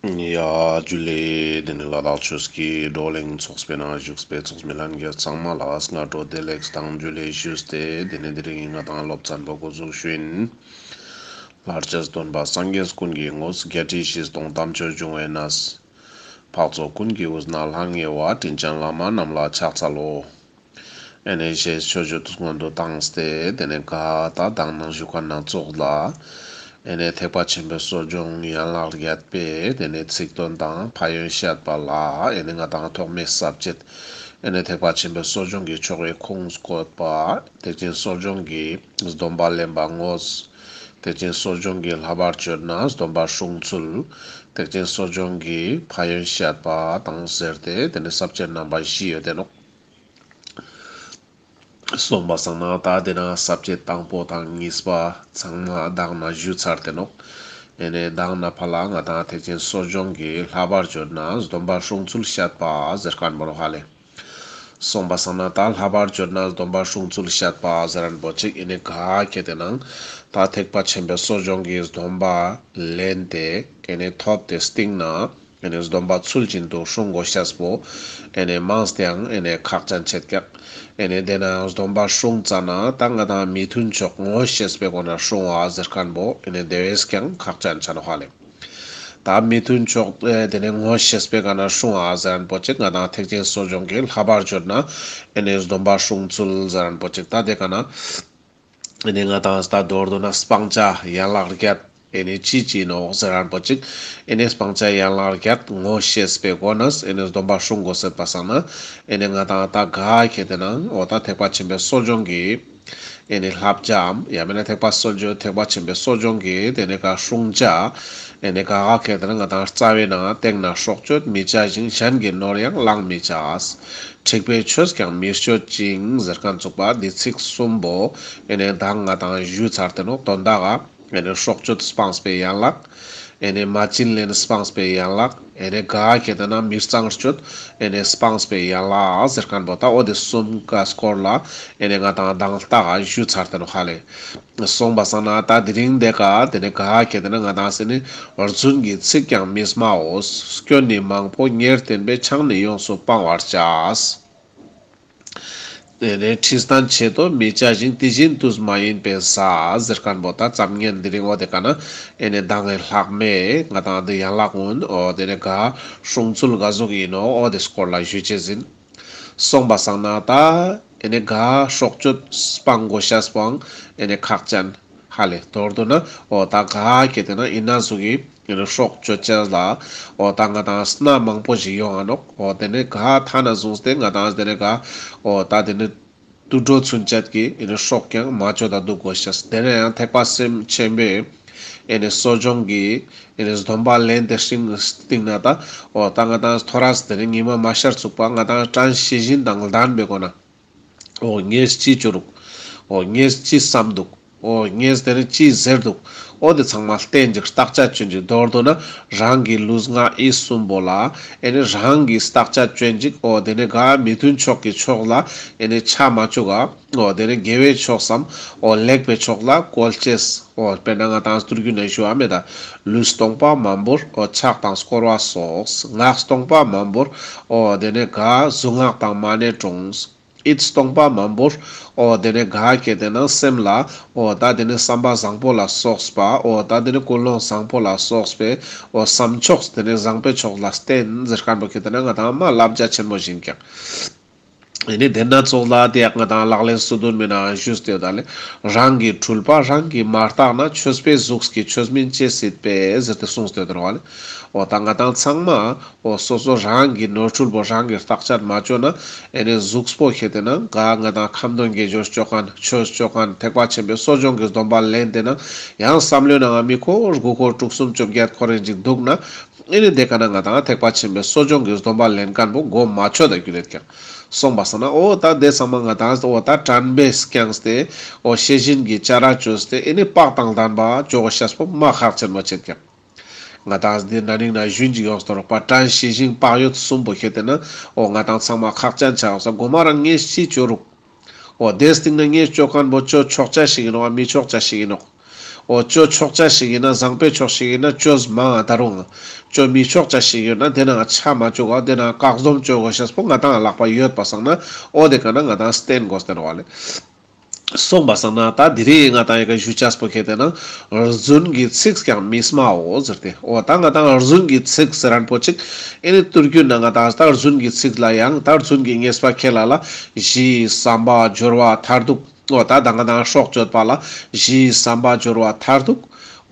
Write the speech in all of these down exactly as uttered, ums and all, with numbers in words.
ཡ་ཇུ་ལེ། དེ་ནས་ལ་དྭགས་ཆོས་ཀྱི་བགྲོ་གླེང་ཚོགས་པའི་ནང་བཞུགས་པའི་ཚོགས་མི་ལྷན་རྒྱས་ཚང་མ་ལ་སྔ་དྲོ་བདེ་ལེགས་དང་ཇུ་ལེ་ཞུས་ཏེ། དེ་ནས་དེ་རིང་ང་དང་སློབ་ཚན་པོ་འགོ་འཛུགས་ཞུ་ཡིན། ལྷར་བཅས་སྟོན་པ་སངས་རྒྱས་ཀུན་གྱི་ངོ་བོ། བརྒྱད་ཁྲི་བཞི་སྟོང་དམ་ཆོས་འབྱུང་བའི་གནས། འཕགས་ཚོགས་ཀུན་གྱི་དབུས་ན་ལྷང་ངེ་བ། དྲིན་ཅན་བླ་མ་རྣམས་ལ་ཕྱག་འཚལ་ལོ། ཨེ་ནས་ཞེས་མཆོད་བརྗོད་སྔོན་དུ་བཏང་སྟེ། དེ་ནས་ག་ད་དང་ནང་བཞུགས་མཁན་ནང་ཚོགས་ལ། ཨེ་ནས་ཐེག་པ་ཆེན་པོའི་གསོ་སྦྱོང་ཡན་ལག་བརྒྱད་པའི་དེ་ནས་ཚིག་དོན་དང་ཕན་ཡོན་བཤད་པ་ལ། ཨེ་ནས་ང་དང་ཐོག་མའི་ས་བཅད། ཨེ་ནས་ཐེག་པ་ཆེན་པོའི་གསོ་སྦྱོང་གི་ཆོ་གའི་ཁུངས་བཀོད་པ། ཐེག་ཆེན་གསོ་སྦྱོང་གི་སྡོམ་པ་ལེན་པ་དངོས། ཐེག་ཆེན་གསོ་སྦྱོང་གི་བསླབ་པར་བྱོན་ན་སྡོམ་པ་སྲུང་ཚུལ། ཐེག་ཆེན་གསོ་སྦྱོང་གི་ཕན་ཡོན་བཤད་པ་དང་ཟེར་ཏེ་དེ་ནས་ས་བཅད་རྣམ་པ་བཞི་ཡོད་དེ་ནོག་སོང་པ་སང་ན་ད་དེ་ན་ས་བཅད་དང་པོ་དང་གཉིས་པ་ཚང་མ་དང་ན་ཞུས་ཚར་ཏེ་ནོག་ཨེ་ནས་དང་ན་ཕ་ལ་ང་དང་ཐེག་ཆེན་གསོ་སྦྱོང་གི་བསླབ་པར་བྱོན་ན་སྡོམ་པ་སྲུང་ཚུལ་བཤད་པ་ཟེར་མཁན་པོ་ནོག་ཧ་ལེ། སོང་པ་སང་ན་ད་བསླབ་པར་བྱོན་ན་སྡོམ་པ་སྲུང་ཚུལ་བཤད་པ་ཟེར་མཁན་པོ་ཅིག་ཨེ་ནས་ག་ཁེ་ཏེ་ནང་ད་ཐེག་པ་ཆེན་པོའི་གསོ་སྦྱོང་གི་སྡོམ་པ་ལེན་ཏེ་ཨེ་ནས་ཐོབ་སྟེ་སྟིང་ན། ཨེ་ནས་སྡོམ་པ་ཚུལ་བཞིན་དུ་སྲུང་དགོས་ཤེས་པོ་ཨེ་ནས་མང་སྟེའང་ཨེ་ནས་ཁག་ཅན་ཆེད་ཀྱག་ཨེ་ནས་དེ་ན་སྡོམ་པ་སྲུང་ཙ་ན་ད་ང་དང་མི་མཐུན་ཕྱོགས་ངོ་ཤེས་པའི་སྒོ་ན་སྲུང་བ་ཟེར་མཁན་པོ་ཨེ་ནས་དེ་བས་ཀྱང་ཁག་ཅན་ཆ་ནོག་ཧ་ལེ། ད་མི་མཐུན་ཕྱོགས་ཨེ་དེ་ནས་ངོ་ཤེས་པའི་སྒོ་ན་སྲུང་བ་ཟེར་མཁན་པོ་ཅིག་ང་དང་ཐེག་ཆེན་གསོ་སྦྱོང་གི་བསླབ་པར་བྱོན་ན་ཨེ་ནས་སྡོམ་པ་སྲུང་ཚུལ་ཟེར་མཁན་པོ་ཅིག་ད་དེ་ག་ན། ཨེ་ནས་ང་དང་ད་མདོར་བསྡུ་ན་སྤང་བྱ་ཡན་ལག་བརྒྱད། ཨེ་ནས་ཅི་ཅི་ནོག་ཟེར་མཁན་པོ་ཅིག་ཨེ་ནས་སྤང་བྱ་ཡན་ལག་བརྒྱད་ངོ་ཤེས་པའི་སྒོ་ནས་ཨེ་ནས་སྡོམ་པ་སྲུང་དགོས་ཟེར་པ་སང་ན། ཨེ་ནས་ང་དང་ད་ག་ཁེ་ཏེ་ནང་འོ་ད་ཐེག་པ་ཆེན་པོའི་གསོ་སྦྱོང་གི་ཨེ་ནས་བསླབ་བྱའམ་ཡང་མིན་ན་ཐེག་པ་གསོ་སྦྱོང་ཐེག་པ་ཆེན་པོའི་གསོ་སྦྱོང་གི་དེ་ནས་ག་སྲུང་བྱ། ཨེ་ནས་ག་ག་ཁེ་ཏེ་ནང་ང་དང་རྩ་བའི་ནང་སྟེང་ན་སྲོག་གཅོད་མི་བྱ་ཞིང་། གཞན་གྱི་ནོར་ཡང་བླང་མི་བྱ། འཁྲིག་པའི་ཆོས་ཀྱང་མི་སྤྱོད་ཅིང་ཟེར་མཁན་ཚུགས་པ་འདི་ཚིག་གསུམ་པོ་ཨེ་ནས་དང་ང་དང་ཞུས་ཚར་ཏེ་ནོག་དོན་དག་ག་ཨེ་ནས་སྲོག་གཅོད་སྤངས་པའི་ཡན་ལག་ཨེ་ནས་མ་བྱིན་ལེན་སྤངས་པའི་ཡན་ལག་ཨེ་ནས་ག་ཁེ་ཏེ་ན་མི་གཙང་སྤྱོད་ཨེ་ནས་སྤངས་པའི་ཡན་ལག་ཟེར་མཁན་པོ་ད་འོ་དེ་གསུམ་ཀ་སྐོར་ལ་ཨེ་ནས་ང་དང་དང་ལྟ་ག་ཞུས་ཚར་ཏེ་ནོག་ཧ་ལེ། སོང་པ་སང་ན་ད་དེ་རིང་དེ་ཀ་དེ་ནས་ག་ཁེ་ཏེ་ན་ང་དང་སེ་ནི་རྫུན་གྱི་ཚིག་ཀྱང་མི་སྨྲའོ། སྐྱོན་ནི་མང་པོ་ཉེར་བསྟན་པས། ཆང་ནི་ཡོངས་སུ་སྤང་བར་བྱ། དེ་ནས་ཁྲི་སྟན་ཆེད་དུ་མི་བྱ་ཞིང་། དེ་བཞིན་དུ་མ་ཡིན་པའི་བཟའ་ཟེར་མཁན་པོ་ད་ཙམ་ངན་དེ་རིང་འོ་དེ་ཀ་ན་ཨེ་ནས་དང་ངི་ལྷག་མེད་ང་དང་དེ་ཡན་ལག་ཀུན་འོ་དེ་ནས་ག་སྲུང་ཚུལ་ག་ཟུག་ཡིན་ནོག་འོ་དེ་སྐོར་ལ་ཞུ་ཅེས་ཡིན། སོང་པ་སང་ན་ད་ཨེ་ནས་ག་སྲོག་གཅོད་སྤང་དགོས་ཤེས་པོའང་ཨེ་ནས་ཁག་ཅན་ཧ་ལེ། མདོར་བསྡུ་ན་འོ་ད་ག་ཁེ་ཏེ་ན་ཡིན་ན་ཟུག་གི་ཨེ་ནས་སྲོག་གཅོད་ཅེས་ལ་འོ་ད་ང་དང་སྣ་མང་པོ་ཞིག་ཡོང་ང་ནོག་འོ་དེ་ནས་ག་ཐ་ན་བཟུང་སྟེ་ང་དང་དེ་ནས་ག་འོ་ད་དེ་ནས་དུད་འགྲོ་ཚུན་ཆད་ཀྱི་ཨེ་ནས་སྲོག་ཀྱང་མ་གཅོད་ད་འདུག་དགོས་ཤེས། དེ་ནས་ཡང་ཐེག་པ་སེམས་ཆེན་པོའི་ཨེ་ནས་གསོ་སྦྱོང་གི་ཨེ་ནས་སྡོམ་པ་ལེན་ཏེ་སྟིང་ན་ད་འོ་ད་ང་དང་ཐོ་རས་དེ་ནས་ཉི་མ་མ་ཤར་ཚུགས་པ་ང་དང་དྲན་ཤེས་བཞིན་དང་ལྡན་པའི་སྒོ་ན། འོ་ངས་ཅི་བཅོ་རུག་འོ་ངས་ཅི་བསམ་འདུག་འོ་ངས་དེ་ནས་ཅི་ཟེར་འདུག་འོ་དེ་ཚང་མ་བསྟན་ཅིག་བརྟག་དཔྱད་བཅོ་ཅིག་མདོར་བསྡུ་ན་རང་གི་ལུས་ངག་ཡིད་གསུམ་པོ་ལ་ཨེ་ནས་རང་གིས་བརྟག་དཔྱད་བཅོ་ཅིག་འོ་དེ་ནས་ག་མི་མཐུན་ཕྱོགས་ཀྱི་ཕྱོགས་ལ་ཨེ་ནས་ཆ་མ་བཅུག་ག་འོ་དེ་ནས་དགེ་བའི་ཕྱོགས་སམ་འོ་ལེགས་པའི་ཕྱོགས་ལ་བཀོལ་ཅེས། འོ་དཔེར་ན་ང་དང་སྟོད་རྒྱུད་ན་ཞུ་བ་མེད་ད། ལུས་སྟོང་པ་མ་བོར་འོ་ཕྱག་དང་སྐོར་བ་སོགས། ངག་སྟོང་པ་མ་བོར་འོ་དེ་ནས་ག་གཟུངས་སྔགས་དང་མ་ཎི་དྲུངས། ཡིད་སྟོང་པ་མ་བོར་འོ་དེ་ནས་ག་ཁེ་ཏེ་ན་སེམས་ལ་འོ་ད་དེ་ནས་བསམ་པ་བཟང་པོ་ལ་སོགས་པ་འོ་ད་དེ་ནས་ཀུན་སློང་བཟང་པོ་ལ་སོགས་པའི་འོ་བསམ་ཕྱོགས་དེ་ནས་བཟང་པོའི་ཕྱོགས་ལ་བསྟེན་ཟེར་མཁན་པོ་ཁེ་ཏེ་ན་ང་དང་མ་བསླབ་བྱ་ཆེན་མོ་ཞིག་ཀྱང་ཨེ་ནས་དེ་ན་ཚོགས་ལ་དེ་ཡག་ང་དང་ལག་ལེན་སོ་བདུན་མའི་ནང་ཞུས་ཏེ་ཡོད་ད་ལེ། རང་གི་འཁྲུལ་པ་རང་གིས་མ་བརྟགས་ན། ཆོས་པའི་གཟུགས་ཀྱིས་ཆོས་མིན་ཅི་སྲིད་པས་ཟེར་ཏེ་གསུངས་ཏེ་ཡོད་ད་ལེ། འོ་ད་ང་དང་ཚང་མ་འོ་སོ་སོ་རང་གི་ནོར་འཁྲུལ་པོ་རང་གིས་བརྟག་དཔྱད་མ་བཅོས་ན་ཨེ་ནས་གཟུགས་པོ་ཁེ་ཏེ་ན་ག་ང་དང་ཁ་འདོན་དགེ་སྦྱོར་བཅོ་མཁན་ཆོས་བཅོ་མཁན་ཐེག་པ་ཆེན་པོའི་གསོ་སྦྱོང་གི་སྡོམ་པ་ལེན་ཏེ་ན་ཡང་བསམ་བློའི་ནང་མི་འཁོར་དགུ་འཁོར་དྲུག་གསུམ་བཅོ་བརྒྱད་འཁོར་རིན་ཅིག་འདུག་ན་ཨེ་ནི་དེ་ཀ་ན་ང་དང་ཐེག་པ་ཆེན་པོའི་གསོ་སྦྱོང་གི་སྡོམ་པ་ལེན་མཁན་པོ་གོ་མ་ཆོད་ད་གྱུར་ཡོད་ཀྱག། སོང་པ་སང་ན་འོ་ད་དེ་ཚང་མ་ང་དང་འོ་ད་དྲན་པས་བསྐྱངས་ཏེ་འོ་ཤེས་བཞིན་གྱི་བྱ་ར་བཅོས་ཏེ་ཨེ་ནི་བག་དང་ལྡན་པ་བཅོ་དགོས་ཤེས་པོ་མ་ཁག་ཆེན་མོ་ཆེད་ཀྱག། ང་དང་འདི་ན་ནིང་ན་ཞུན་ཅིག་ཡོངས་ཏོ་རོགས་པ་དྲན་ཤེས་བཞིན་བག་ཡོད་གསུམ་པོ་ཁྱེར་ཏེ་ན་འོ་ང་དང་ཚང་མ་ཁག་ཅན་ཆགས་ས་གོ་མ་རང་ངས་ཅི་བཅོ་རུག། འོ་དེ་སྟིང་ན་ངས་བཅོ་མཁན་པོ་བཅོ་ཆོག་ཆ་ཞིག་ཡིན་ནོག་མི་ཆོག་ཆ་ཞིག་ཡིན་ནོག། འོ་ཅོ་ཆོག་ཅེས་ཤིག་ཡིན་ན་བཟང་པོའི་ཕྱོགས་ཤིག་ཡིན་ན་ཅོ་མང་ང་ད་རུང་ཅོ་མི་ཆོག་ཅེས་ཤིག་ཡོད་ན་དེ་ནང་ཆ་མ་བཅུག་ག་དེ་ནང་བཀག་སྡོམ་ཅོ་དགོས་ཤེས་པོ་ང་ཏང་ལག་པ་ཡོད་པ་སང་ན་འོ་དེ་ཀ་ན་ང་ཏང་བསྟེན་དགོས་ཏེ་ནོག་ལེ། སོང་པ་སང་ན་ད་དེ་རིང་ང་ཏང་ཡི་ག་ཞུ་ཅེས་པོ་ཁེ་ཏེ་ན་རྫུན་གྱི་ཚིག་ཀྱང་མི་སྨྲའོ་ཟེར་ཏེ། འོ་ད་ང་ཏང་རྫུན་གྱི་ཚིག་ཟེར་མཁན་པོ་ཅིག་ཨེ་ནི་ཏུར་རྒྱུད་ན་ང་ཏང་ད་རྫུན་གྱི་ཚིག་ལ་ཡང་ད་རྫུན་གྱི་ཉེས་པ་ཁེ་ལ་ལ་གཞི་བསམ་པ་སྦྱོར་བ་མཐར་ཐུག་འོ་ད་ད་ང་ཏང་སྲོག་གཅོད་པ་ལ་གཞི་བསམ་པ་སྦྱོར་བ་མཐར་ཐུག་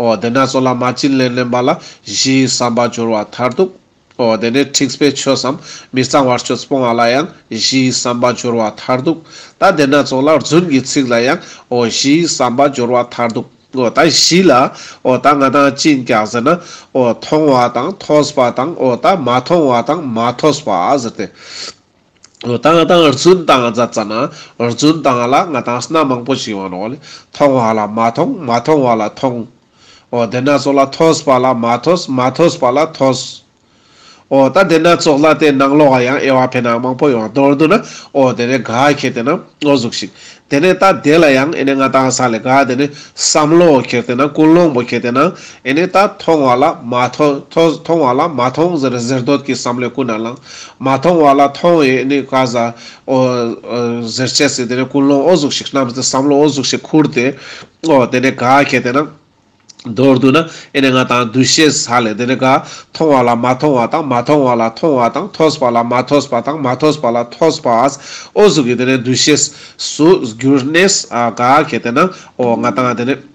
འོ་དེ་ན་ཚོགས་ལ་མ་བྱིན་ལེན་ལེན་པ་ལ་གཞི་བསམ་པ་སྦྱོར་བ་མཐར་ཐུག་འོ་དེ་ནས་འཁྲིག་པའི་ཆོས་སམ་མི་གཙང་བ་ཆོས་སྤོང་བ་ལ་ཡང་གཞི་བསམ་པ་སྦྱོར་བ་མཐར་ཐུག་ད་དེ་ན་ཚོགས་ལ་རྫུན་གྱི་ཚིག་ལ་ཡང་འོ་གཞི་བསམ་པ་སྦྱོར་བ་མཐར་ཐུག་འོ་ད་གཞི་ལ་འོ་ད་ང་ཏང་ཅི་ཡིན་ཀྱག་ཟེར་ན་འོ་མཐོང་བ་དང་ཐོས་པ་དང་འོ་ད་མ་མཐོང་བ་དང་མ་ཐོས་པ་ཟེར་ཏེ། འོ་ད་ང་ཏང་རྫུན་བཏང་ཙ་ཙ་ན་རྫུན་བཏང་ལ་ང་ཏང་སྣ་མང་པོ་ཞིག་ཡོང་ནོག་ལེ། མཐོང་བ་ལ་མ་མཐོང་མ་མཐོང་བ་ལ་མཐོང་། འོ་དེ་ན་ཚོགས་ལ་ཐོས་པ་ལ་མ་ཐོས་མ་ཐོས་པ་ལ་ཐོས། འོ་ད་དེ་ན་ཚོགས་ལ་དེ་ནང་ལོགས་ཡང་དབྱེ་བ་ཕེ་ན་མང་པོ་ཡོང་མདོར་བསྡུ་ན་འོ་དེ་ནས་ག་ཁེ་ཏེ་ན་འོ་ཟུག་ཞིག་དེ་ནས་ད་དེ་ལ་ཡང་ཨེ་ནས་ང་ཏང་ས་ལེ་ག་དེ་ནས་བསམ་བློ་ཁེ་ཏེ་ན་ཀུན་སློང་པོ་ཁེ་ཏེ་ན་ཨེ་ནས་ད་མཐོང་བ་ལ་མ་མཐོང་མཐོང་མཐོང་བ་ལ་མ་མཐོང་ཟེར་ཟེར་འདོད་ཀྱི་བསམ་བློའི་ཀུན་ནས་བསླངས། མ་མཐོང་བ་ལ་མཐོང་ཨེ་ནས་ག་ཟ་འོ་ཟེར་ཅེས་སི་དེ་ནས་ཀུན་སློང་འོ་ཟུག་ཞིག་བསྣམས་ཏེ་བསམ་བློ་འོ་ཟུག་ཞིག་ཁུར་ཏེ་འོ་དེ་ནས་ག་ཁེ་ཏེ་ན། མདོར་བསྡུ་ན་ཨེ་ནས་ང་ཏང་འདུ་ཤེས་ཧ་ལེ་དེ་ནས་ག་མཐོང་བ་ལ་མ་མཐོང་བ་དང་མ་མཐོང་བ་ལ་མཐོང་བ་དང་ཐོས་པ་ལ་མ་ཐོས་པ་དང་མ་ཐོས་པ་ལ་ཐོས་པ་འོ་ཟུག་གི་དེ་ནས་འདུ་ཤེས་སུ་འགྱུར་ནས་ཨ་ག་ཁེ་ཏེ་ན་འོ་ང་ཏང་དེ་ནས་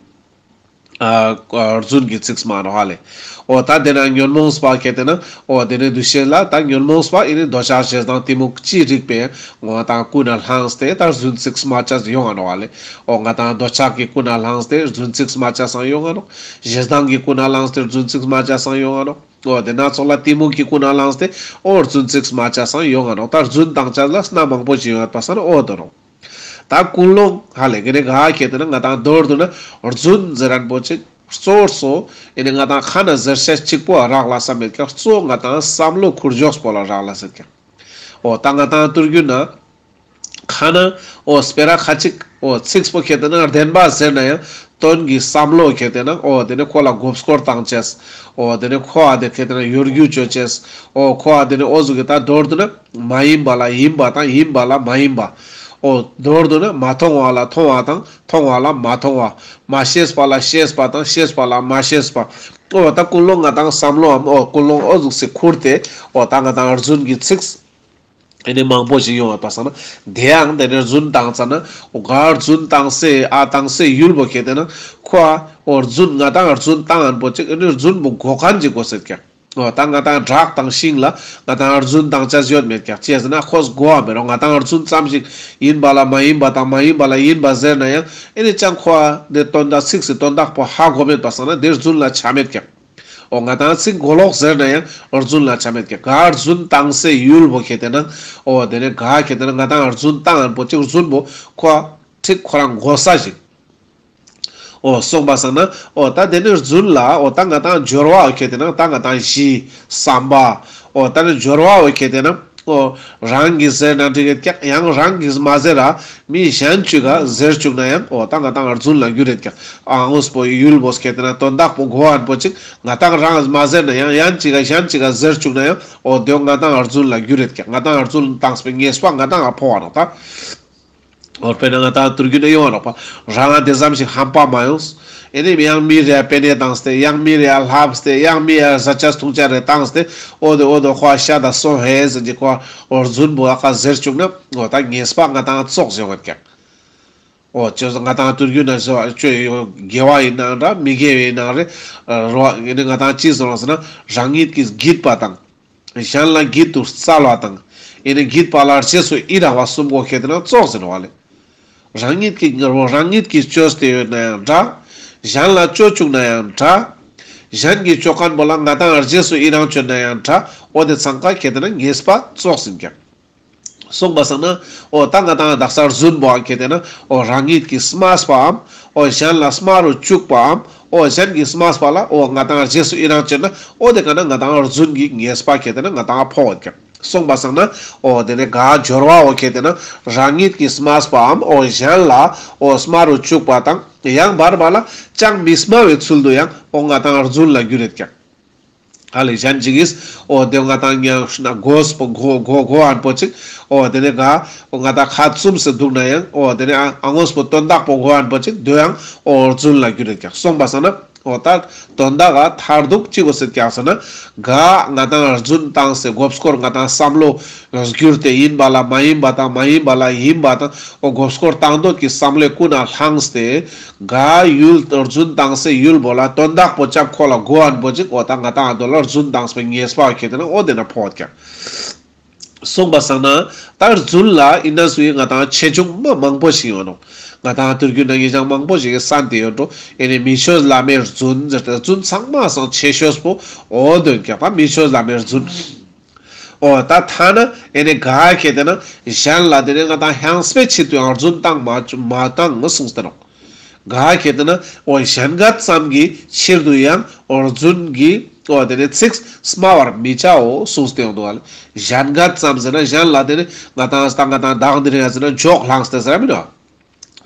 ཨ་རྫུན་གྱི་ཚིག་སྨྲ་ནོག་ཧ་ལེ། འོ་ད་དེ་ན་ཉོན་མོངས་པ་ཁེ་ཏེ་ན་འོ་དེ་ནས་འདུ་ཤེས་ལ་ད་ཉོན་མོངས་པ་ཨེ་ནས་འདོད་ཆགས་ཞེ་སྡང་གཏི་མུག་ཅི་རིགས་པའི་ང་ཏང་ཀུན་ནས་བསླངས་ཏེ་ད་རྫུན་ཚིག་སྨྲ་ཅེས་ཡོང་ང་ནོག་ཧ་ལེ། འོ་ང་ཏང་འདོད་ཆགས་ཀྱི་ཀུན་ནས་བསླངས་ཏེ་རྫུན་ཚིག་སྨྲ་ཅེས་སང་ཡོང་ང་ནོག་ཞེ་སྡང་གི་ཀུན་ནས་བསླངས་ཏེ་རྫུན་ཚིག་སྨྲ་ཅེས་སང་ཡོང་ང་ནོག་འོ་དེ་ན་ཚོགས་ལ་གཏི་མུག་གི་ཀུན་ནས་བསླངས་ཏེ་འོ་རྫུན་ཚིག་སྨྲ་ཅེས་སང་ཡོང་ང་ནོག་ད་རྫུན་བཏང་ཅེས་ལ་སྣ་མང་པོ་ཞིག་ཡོད་པ་སང་ན་འོ་དོ་ནོག་ད་ཀུན་སློང་ཧ་ལེ་ག་ནས་ག་ཁེ་ཏེ་ན་ང་ཏང་མདོར་བསྡུ་ན་རྫུན་ཟེར་མཁན་པོ་ཅིག་གཙོ་བོ་ཨེ་ནས་ང་ཏང་ཁ་ན་ཟེར་ཤེས་གཅིག་པོ་རག་ལས་མེད་ཀྱག་གཙོ་བོ་ང་ཏང་བསམ་བློ་ཁུར་འཇོག་པོ་ལ་རག་ལས་ཡོད་ཀྱག་འོ་ད་ང་ཏང་ཏུར་རྒྱུད་ན་ཁ་ན་འོ་སྤེ་ར་ཁ་ཅིག་འོ་ཚིག་པོ་ཁེ་ཏེ་ན་བདེན་པ་ཟེར་ན་ཡང་དོན་གྱི་བསམ་བློ་ཁེ་ཏེ་ན་འོ་དེ་ནས་ཁོ་ལ་མགོ་སྐོར་བཏང་ཅེས། འོ་དེ་ནས་ཁོ་ཨ་དེ་ཁེ་ཏེ་ན་གཡོ་སྒྱུ་ཅོ་ཅེས། འོ་ཁོ་ཨ་དེ་ནས་འོ་ཟུག་གི་ད་མདོར་བསྡུ་ན་མ་ཡིན་པ་ལ་ཡིན་པ་དང་ཡིན་པ་ལ་མ་ཡིན་པ། འོ་མདོར་བསྡུ་ན་མ་མཐོང་བ་ལ་མཐོང་བ་དང་མཐོང་བ་ལ་མ་མཐོང་བ། མ་ཤེས་པ་ལ་ཤེས་པ་དང་ཤེས་པ་ལ་མ་ཤེས་པ། འོ་ད་ཀུན་སློང་ང་ཏང་བསམ་བློའམ་འོ་ཀུན་སློང་འོ་ཟུག་སེ་ཁུར་ཏེ་འོ་ད་ང་ཏང་རྫུན་གྱི་ཚིག་ཨེ་ནས་མང་པོ་ཞིག་ཡོང་བ་པ་སང་ན་དེ་ཡང་དེ་ནས་རྫུན་བཏང་ཙ་ན་འོ་ག་རྫུན་བཏང་སའི་ཨ་བཏང་སའི་ཡུལ་པོ་ཁེ་ཏེ་ན་ཁོ་འོ་རྫུན་ང་ཏང་རྫུན་བཏང་མཁན་པོ་ཅིག་ཨེ་ནས་རྫུན་པོ་གོ་མཁན་ཅིག་དགོས་ཟེར་ཀྱག་འོ་ད་ང་ཏང་བྲག་དང་ཤིང་ལ་ང་ཏང་རྫུན་བཏང་ཅེས་ཡོད་མེད་ཀྱག་ཅི་ཟེར་ན་ཁོས་གོ་བ་མེད་རུང་ང་ཏང་རྫུན་ཙམ་ཞིག་ཡིན་པ་ལ་མ་ཡིན་པ་དང་མ་ཡིན་པ་ལ་ཡིན་པ་ཟེར་ན་ཡང་ཨེ་ནས་ཅང་ཁོ་ཨ་དེ་དོན་དག་ཚིག་སི་དོན་དག་པོ་ཧ་གོ་མེད་པ་སང་ན་དེ་རྫུན་ལ་ཆ་མེད་ཀྱག་འོ་ང་ཏང་ཚིག་གོ་ལོག་ཟེར་ན་ཡང་རྫུན་ལ་ཆ་མེད་ཀྱག་ག་རྫུན་བཏང་སའི་ཡུལ་པོ་ཁེ་ཏེ་ན་འོ་དེ་ནས་ག་ཁེ་ཏེ་ན་ང་ཏང་རྫུན་བཏང་མཁན་པོ་ཅིག་རྫུན་པོ་ཁོ་ཨ་ཁྲིག་ཁོ་རང་གོ་ས་ཞིག་འོ་སོང་པ་སང་ན་འོ་ད་དེ་ནས་རྫུན་ལ་འོ་ད་ང་ཏང་སྦྱོར་བ་འོ་ཁེ་ཏེ་ན་ད་ང་ཏང་གཞི་བསམ་པ་འོ་ད་ནི་སྦྱོར་བ་འོ་ཁེ་ཏེ་ན་འོ་རང་གིས་ཟེར་ན་འགྲིག་གི་ཀྱག་ཡང་རང་གིས་མ་ཟེར་ར་མི་གཞན་ཅིག་ག་ཟེར་བཅུག་ན་ཡང་འོ་ད་ང་ཏང་རྫུན་ལ་འགྱུར་རེད་ཀྱག་ཨ་ངོས་པོ་ཡུལ་པོ་ཁེ་ཏེ་ན་དོན་དག་པོ་གོ་མཁན་པོ་ཅིག་ང་ཏང་རང་མ་ཟེར་ན་ཡང་ཡང་ཅིག་ག་གཞན་ཅིག་ག་ཟེར་བཅུག་ན་ཡང་འོ་དེ་ང་ཏང་རྫུན་ལ་འགྱུར་རེད་ཀྱག་ང་ཏང་རྫུན་བཏང་སའི་ཉེས་པ་ང་ཏང་ང་ཕོག་པ་ནོག་ད། འོ་དཔེར་ན་ང་ཏང་ཏུར་རྒྱུད་ན་ཡོང་བ་ནོག་པ། རང་ང་དེ་ཙམ་ཞིག་ཧམ་པ་མ་ཡོངས། ཨེ་ནི་ཡང་མི་རེ་ཡ་པེ་ནེ་བཏང་སྟེ་ཡང་མི་རེ་ཡ་ལྷབ་སྟེ་ཡང་མི་ཡ་ཟ་ཆ་འཐུང་ཆ་རེ་བཏང་སྟེ་འོ་དེ་འོ་དེ་ཁོ་ཤ་དང་སོང་ཧེ་ཟེར་གྱི་ཁོ་འོ་རྫུན་པོ་ཨ་ཁ་ཟེར་བཅུག་ན་འོ་ད་ཉེས་པ་ང་ཏང་ཙོགས་ཡོང་བ་ཀྱག་འོ་ཅོ་ང་ཏང་ཏུར་རྒྱུད་ན་ཟེར་བ་ཅོ་ཡོ་དགེ་བ་ཡིན་ནའང་འདྲ་མི་དགེ་བ་ཡིན་ནའང་རེ་རོ་ཨེ་ནི་ང་ཏང་ཅི་ཟེར་བ་ཟེར་ན་རང་ཉིད་ཀྱིས་བགྱིས་པ་དང་། གཞན་ལ་བགྱིད་དུ་སྩལ་བ་དང་། ཨེ་ནི་བགྱིད་པ་ལ་རྗེས་སུ་ཡི་རང་བ་གསུམ་པོ་ཁེ་ཏེ་ན་ཙོགས་ཟེར་བ་ལེ། རང་ཉིད་ཀྱིས་རང་ཉིད་ཀྱིས་བཅོས་ཏེ་ཡོད་ན་ཡང་འདྲ། གཞན་ལ་བཅོ་བཅུག་ན་ཡང་འདྲ། གཞན་གྱིས་བཅོ་མཁན་པོ་ལ་ང་ཏང་རྗེས་སུ་ཡི་རང་བཅོས་ན་ཡང་འདྲ། འོ་དེ་ཚང་ཀ་ཁེ་ཏེ་ན་ཉེས་པ་ཙོགས་ཡིན་ཀྱག་སོང་པ་སང་ན་འོ་ད་ང་ཏང་དག་ས་རྫུན་པོ་ཁེ་ཏེ་ན་འོ་རང་ཉིད་ཀྱིས་སྨྲས་པའམ་འོ་གཞན་ལ་སྨྲ་རུ་བཅུག་པའམ་འོ་གཞན་གྱིས་སྨྲས་པ་ལ་འོ་ང་ཏང་རྗེས་སུ་ཡི་རང་བཅོས་ན་འོ་དེ་ཀ་ན་ང་ཏང་རྫུན་གྱི་ཉེས་པ་ཁེ་ཏེ་ན་ང་ཏང་ཕོག་ཡོད་ཀྱག་སོང་པ་སང་ན་འོ་དེ་ནས་ག་སྦྱོར་བའོ་ཁེ་ཏེ་ན་རང་ཉིད་ཀྱིས་སྨྲས་པའམ་འོ་གཞན་ལ་འོ་སྨྲ་རུ་བཅུག་པ་དང་ ཡང་བར་བར་ལ་ཅང་མི་སྨྲ་བའི་ཚུལ་དུ་ཡང་འོ་ང་ཏང་རྫུན་ལ་འགྱུར་ཡོད་ཀྱག། ཧ་ལེ་གཞན་ཅིག་གིས་འོ་དེ་ང་ཏང་ཉང་ན་གོས་པོ་གོ་གོ་གོ་ཨན་པོ་ཅིག། འོ་དེ་ནས་ག་འོ་ང་ཏང་ཁ་བཙུམས་སེ་འདུག་ན་ཡང་འོ་དེ་ནས་ཨ་ཨ་ངོས་པོ་དོན་དག་པོ་གོ་ཨན་པོ་ཅིག་དེ་ཡང་འོ་རྫུན་ལ་འགྱུར་ཡོད་ཀྱག། སོང་པ་སང་ན་འོ་ད་དོན་དག་ག་མཐར་ཐུག་ཅི་གོ་སེ་ཀྱག་ཟེར་ན། ག་ང་ཏང་རྫུན་བཏང་སེ་མགོ་སྐོར་ང་ཏང་བསམ་བློ་བསྒྱུར་ཏེ་ཡིན་པ་ལ་མ་ཡིན་པ་དང་མ་ཡིན་པ་ལ་ཡིན་པ་དང་འོ་མགོ་སྐོར་བཏང་འདོད་ཀྱི་བསམ་བློའི་ཀུན་ནས་བསླངས་ཏེ་ག་ཡུལ་རྫུན་བཏང་སེ་ཡུལ་པོ་ལ་དོན་དག་པོ་ཅག་ཁོ་ལ་གོ་ཨན་པོ་ཅིག། འོ་ད་ང་ཏང་ཨ་དོ་ལ་རྫུན་བཏང་སེ་ཉེས་པ་ཁེ་ཏེ་ན་འོ་དེ་ན་ཕོག་ཀྱག། སོང་པ་སང་ན་ད་རྫུན་ལ་ཡིན་ན་སུ་ཡིན་ང་ཏང་ཆེ་ཆུང་མ་མང་པོ་ཞིག་ཡོད་ནོག། ང་ཏང་དུས་རྒྱུན་ན་ངེད་ཅག་མང་པོ་ཞིག་གི་སན་ཏེ་ཡོད་འགྲོ། ཨེ་ནི་མི་ཆོས་བླ་མའི་རྫུན་ཟེར་ཏེ་རྫུན་ཚང་མ་སང་ཆེ་ཤོས་པོ་འོ་དོན་ཀྱག་ད་མི་ཆོས་བླ་མའི་རྫུན། འོ་ད་ཐ་ན་ཨེ་ནི་ག་ཁེ་ཏེ་ན་གཞན་ལ་དེ་ནས་ང་ཏང་ཧང་སྤེ་ཆེད་དུ་ཡང་རྫུན་བཏང་མ་མ་བཏང་ངོ་གསུངས་ཏེ་ནོག། ག་ཁེ་ཏེ་ན་འོ་གཞན་ག་ཙམ་གྱི་ཕྱིར་དུ་ཡང་འོ་རྫུན་གྱི་འོ་དེ་ནས་ཚིག་སྨྲ་བར་མི་བྱའོ་གསུངས་ཏེ་ཡོང་འདུག་ཨ་ལེ། གཞན་ག་ཙམ་ཟེར་ན་གཞན་ལ་དེ་ནས་ང་ཏང་ས་ང་ཏང་བདག་འདི་རེད་ཟེར་ན་འཇོག་ལངས་ཏེ་ཟེར་ར་མིན་ནོག།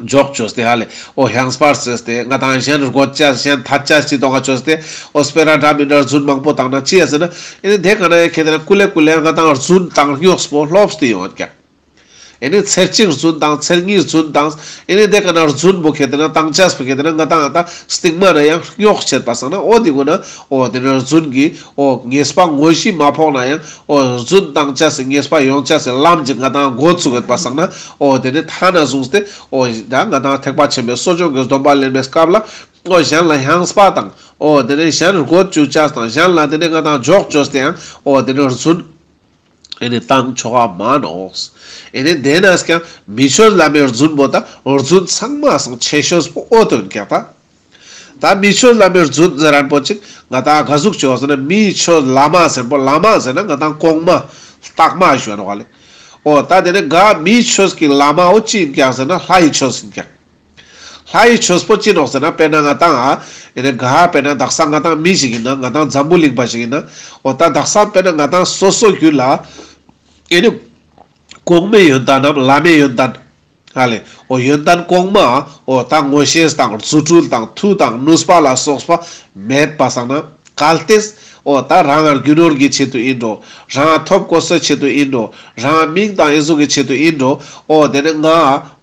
འཇོག་བཅོས་ཏེ་ཧ་ལེ། འོ་ཧང་སྤར་བཅོས་ཏེ་ང་ཏང་གཞན་རྒོད་ཅས་གཞན་ཐད་ཅས་ཅི་དོང་ང་བཅོས་ཏེ་འོ་སྤེ་ར་འདྲ་མི་འདྲ་རྫུན་མང་པོ་བཏང་ན་ཅི་ཡ་ཟེར་ན། ཨེ་ནི་དེ་ག་ན་ཡ་ཁེ་ཏེ་ན་ཀུ་ལེ་ཀུ་ལེ་ང་ཏང་རྫུན་བཏང་རྙོགས་པོ་ལྷོབས་ཏེ་ཡོང་ཀྱག། ཨེ་ནི་ཚེར་གཅིག་རྫུན་བཏང་ཚེར་གཉིས་རྫུན་བཏང་། ཨེ་ནི་དེ་ག་ན་རྫུན་པོ་ཁེ་ཏེ་ན་བཏང་ཅས་པོ་ཁེ་ཏེ་ན་ང་ཏང་ང་ཏང་སྟིང་མ་ན་ཡང་རྙོགས་ཆེད་པ་སང་ན་འོ་དེ་གུན་ན་འོ་དེ་ནི་རྫུན་གྱི་འོ་ཉེས་པ་དངོས་གཞི་མ་ཕོག་ན་ཡང་འོ་རྫུན་བཏང་ཅས་སི་ཉེས་པ་ཡོང་ཅས་སི་ལམ་ཅིག་ང་ཏང་འགོ་ཚུགས་ཡོད་པ་སང་ན་འོ་དེ་ནི་ཐ་ན་བཟུང་སྟེ་འོ་ད་ང་ཏང་ཐེག་པ་ཆེན་པོའི་གསོ་སྦྱོང་གི་སྡོམ་པ་ལེན་པའི་སྐབས་ལ་འོ་གཞན་ལ་ཧང་སྤར་དང་འོ་དེ་ནི་གཞན་རྒོད་བཅུག་ཅས་དང་གཞན་ལ་དེ་ནི་ང་ཏང་འཇོག་བཅོས་ཏེ་ཡང་འོ་དེ་ནི་རྫུན། ཨེ་ནི་བཏང་ཆོག་ག་མ་ནོག། ཨེ་ནི་དེ་ན་ཀྱང་མི་ཆོས་བླ་མའི་རྫུན་པོ་དང་རྫུན་ཚང་མ་སང་ཆེ་ཤོས་པོ་འོ་དོན་ཀྱག་ད། ད་མི་ཆོས་བླ་མའི་རྫུན་ཟེར་རན་པོ་ཅིག་ང་ཏང་ག་ཟུག་ཅོ་ཟེར་ན་མི་ཆོས་བླ་མ་ཟེར་པོ་བླ་མ་ཟེར་ན་ང་ཏང་གོང་མ་བརྟག་མ་ཞུ་ནོག་ལེ། འོ་ད་དེ་ནི་ག་མི་ཆོས་ཀྱི་བླ་མ་འོ་ཅི་ཡིན་ཀྱག་ཟེར་ན་ལྷ་ཡི་ཆོས་ཡིན་ཀྱག། ལྷ་ཡི་ཆོས་པོ་ཅི་ནོག་ཟེར་ན་དཔེར་ན་ང་ཏང་ཨ་ཨེ་ནི་ག་དཔེར་ན་དག་ས་ང་ཏང་མི་ཞིག་ཡིན་ན་ང་ཏང་འཛམ་བུ་གླིང་པ་ཞིག་ཡིན་ན་འོ་ད་དག་ས་དཔེར་ན་ང་ཏང་སོ་སོ་རྒྱུད་ལ་ཨེ་ནི་གོང་མའི་ཡོན་ཏན་ནམ་བླ་མའི་ཡོན་ཏན་ཧ་ལེ་འོ་ཡོན་ཏན་གོང་མ་འོ་ད་ངོ་ཤེས་དང་རྫུ་འཕྲུལ་དང་མཐུ་དང་ནུས་པ་ལ་སོགས་པ་མེད་པ་སང་ན། གལ་ཏེ་འོ་ད་རང་ང་རྒྱུ་ནོར་གྱི་ཆེད་དུ་ཡིན་འགྲོ། རང་ཐོབ་གོ་སའི་ཆེད་དུ་ཡིན་འགྲོ། རང་མིང་དང་ཨེ་ཟུག་གི་ཆེད་དུ་ཡིན་འགྲོ། འོ་དེ་ནི་ང་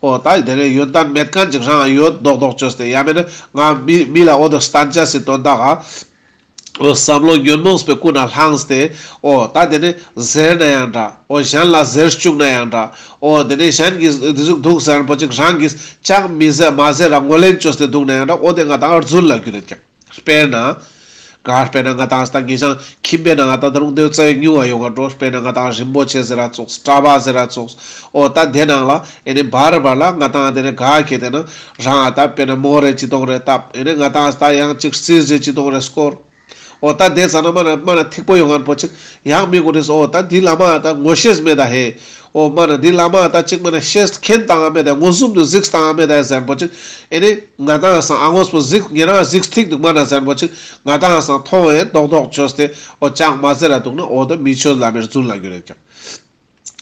འོ་ད་དེ་ནི་ཡོན་ཏན་མེད་མཁན་ཅིག་རང་ཡོད་མདོག་མདོག་བཅོས་ཏེ་ཡང་མེད་ན་ང་མི་མི་ལ་འོ་དོ་སྟན་ཅས་སི་དོན་དག་ག་འོ་བསམ་བློ་ཉོན་མོངས་པའི་ཀུན་ནས་བསླངས་ཏེ་འོ་ད་དེ་ནི་ཟེར་ན་ཡང་འདྲ། འོ་གཞན་ལ་ཟེར་བཅུག་ན་ཡང་འདྲ། འོ་དེ་ནི་གཞན་གྱིས་འདི་ཟུག་འདུག་ཟེར་པོ་ཅིག་རང་གིས་ཅང་མི་ཟེར་མ་ཟེར་ར་ངོས་ལེན་བཅོས་ཏེ་འདུག་ན་ཡང་འདྲ། འོ་དེ་ང་ཏང་རྫུན་ལ་འགྱུར་ཡོད་ཀྱག། དཔེར་ན། ག་དཔེར་ན་ང་ཏང་ད་ངེད་ཅག་ཁྱིམ་པའི་ནང་ང་ད་ད་རུང་དེ་རྩ་བའི་ཉུང་བ་ཡོང་ང་འགྲོ། དཔེར་ན་ང་ཏང་རིན་པོ་ཆེ་ཟེར་ར་ཙོགས། གྲྭ་པ་ཟེར་ར་ཙོགས། འོ་ད་དེ་ནང་ལ་ཨེ་ནི་བར་བར་ལ་ང་ཏང་དེ་ནི་ག་ཁེ་ཏེ་ན་རང་ཨ་ད་དཔེར་ན་མོ་རེ་ཅི་དོང་རེ་བཏབ། ཨེ་ནི་ང་ཏང་ད་ཡང་ཅིག་རྩིས་རེ་ཅི་དོང་རེ་སྐོར། འོ་ད་དེ་ཙ་ན་མ་ན་མ་ན་ཐིག་པོ་ཡོང་ང་པོ་ཅིག་ཡང་མི་གུན་ནི་འོ་ད་འདི་བླ་མ་ད་ངོ་ཤེས་མེད་ད་ཧེ། འོ་མ་ན་འདི་བླ་མ་ད་ཅིག་མ་ན་ཤེས་མཁན་བཏང་ང་མེད་ད། མངོན་སུམ་དུ་གཟིགས་བཏང་ང་མེད་ད་ཟེར་པོ་ཅིག་ཨེ་ནི་ང་ཏང་སང་ཨ་ངོས་པོ་གཟིགས་ཉེ་རང་གཟིགས་ཐིག་འདུག་མ་ན་ཟེར་པོ་ཅིག་ང་ཏང་སང་མཐོང་བའི་རྡོག་རྡོག་བཅོས་ཏེ་འོ་ཅང་མ་ཟེར་ར་འདུག་ན་འོ་ད་མི་ཆོས་བླ་མའི་རྫུན་ལ་འགྱུར་ཡོད་ཀྱག།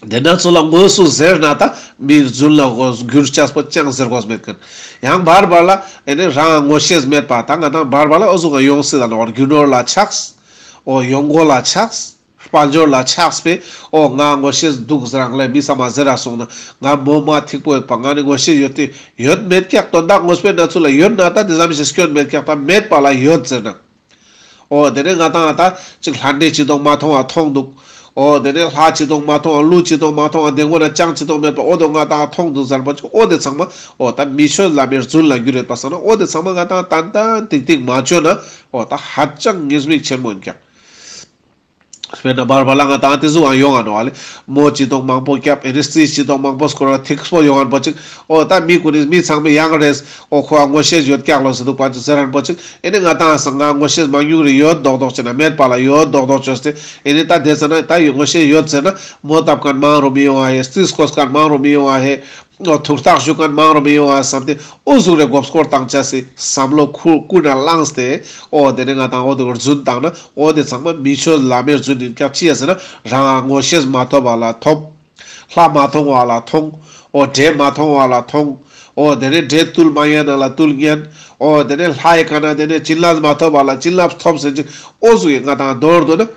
དེ་ན་ཚོ་ལ་དངོས་སུ་ཟེར་ན་ད་མི་རྫུན་ལ་འགྱུར་ཅས་པོ་ཅང་ཟེར་དགོས་མེད་མཁན། ཡང་བར་བར་ལ་ཨེ་ནི་རང་ངོ་ཤེས་མེད་པ་ད་ང་ཏང་བར་བར་ལ་འོ་ཟུག་ག་ཡོང་སྲིད་ད་ནོག། རྒྱུ་ནོར་ལ་ཆགས། འོ་ཡོང་སྒོ་ལ་ཆགས། དཔལ་འབྱོར་ལ་ཆགས་པས་འོ་ང་ངོ་ཤེས་འདུག་ཟེར་རང་ལས་མི་ས་མ་ཟེར་ར་སོང་ན་ང་མོ་མ་ཐིག་པོ་ཡོད་པ་ང་ནི་ངོ་ཤེས་ཡོད་དེ་ཡོད་མེད་ཀྱག། དོན་དག་དངོས་པོའི་གནས་ཚུལ་ལ་ཡོད་ན་ད་དེ་ཙམ་ཞིག་སྐྱོན་མེད་ཀྱག། ད་མེད་པ་ལ་ཡོད་ཟེར་ན། འོ་དེ་ནས་ང་ཏང་ད་ཅིག་ལྷ་འདྲེ་ཅི་དང་མ་མཐོང་བ་མཐོང་འདུག། འོ་དེ་ནས་ལྷ་ཅི་དང་མ་མཐོང་བ་ཀླུ་ཅི་དང་མ་མཐོང་བ་དེ་ངོ་ན་ཅང་ཅི་དང་མེད་པ་འོ་དེ་ང་ཏང་མཐོང་འདུག་ཟེར་པ་ཅིག། འོ་དེ་ཚང་མ་འོ་ད་མི་ཆོས་བླ་མའི་རྫུན་ལ་འགྱུར་ཡོད་པ་སང་ན་འོ་དེ་ཚང་མ་ང་ཏང་ཏན་ཏན་ཏིག་ཏིག་མ་བཅོས་ན་འོ་ད་ཧ་ཅང་ཉེས་དམིགས་ཆེན་མོ་ཡིན་ཀྱག། དཔེར་ན་བར་བར་ལ་ང་ཏང་དེ་ཟུག་ཡང་ཡོང་ང་ནོག་ལེ། མོ་ཅི་དང་མང་པོ་བརྒྱབ། ཨེ་ནི་རྩིས་ཅི་དང་མང་པོ་སྐོར་བ་ཐིག་པོ་ཡོང་ང་པོ་ཅིག། འོ་ད་མི་ཀུན་ནི་མི་ཚང་མས་ཡང་རེས་འོ་ཁོ་ཨ་ངོ་ཤེས་ཡོད་ཀྱག་ལོ་ཟེར་འདུག་པ་ཅིག་ཟེར་རན་པོ་ཅིག། ཨེ་ནི་ང་ཏང་སང་ང་ངོ་ཤེས་མ་ཉུང་རེ་ཡོད་མདོག་མདོག་བྱས་ན་མེད་པ་ལ་ཡོད་མདོག་མདོག་བྱས་ཏེ་ཨེ་ནི་ད་དེ་ཟེར་ན་ད་ཡོད་ངོ་ཤེས་ཡོད་ཟེར་ན་མོ་བཏབ་མཁན་མང་རུ་མི་ཡོང་ཨ་ཧེ། རྩིས་བཀོད་མཁན་མང་རུ་མི་ཡོང་ཨ་ཧེ། འོ་ཐུགས་ཐག་ཞུ་མཁན་མང་རུ་མི་ཡོང་ཨ་བསམ་སྟེ་འོ་ཟུག་རེ་མགོ་སྐོར་བཏང་ཅས་སི་བསམ་བློ་ཁུ་ཀུན་ནས་བླངས་ཏེ་འོ་དེ་ནས་ང་ཏང་འོ་དེ་རྫུན་བཏང་ན་འོ་དེ་ཚང་མ་མི་ཆོས་བླ་མའི་རྫུན་ཡིན་ཀྱག། ཅི་ཡ་ཟེར་ན་རང་ངོ་ཤེས་མ་ཐོབ་པ་ལ་ཐོབ། ལྷ་མ་མཐོང་བ་ལ་མཐོང་། འོ་འདྲེ་མ་མཐོང་བ་ལ་མཐོང་། འོ་དེ་ནས་འདྲེ་བཏུལ་མ་ཉན་ན་ལ་བཏུལ་ཉན། འོ་དེ་ནས་ལྷའི་ཀ་ནས་དེ་ནས་བྱིན་རླབས་མ་ཐོབ་པ་ལ་བྱིན་རླབས་ཐོབ་ཟེར་ཅིག་འོ་ཟུག་གི་ང་དང་མདོར་བསྡུ་ན།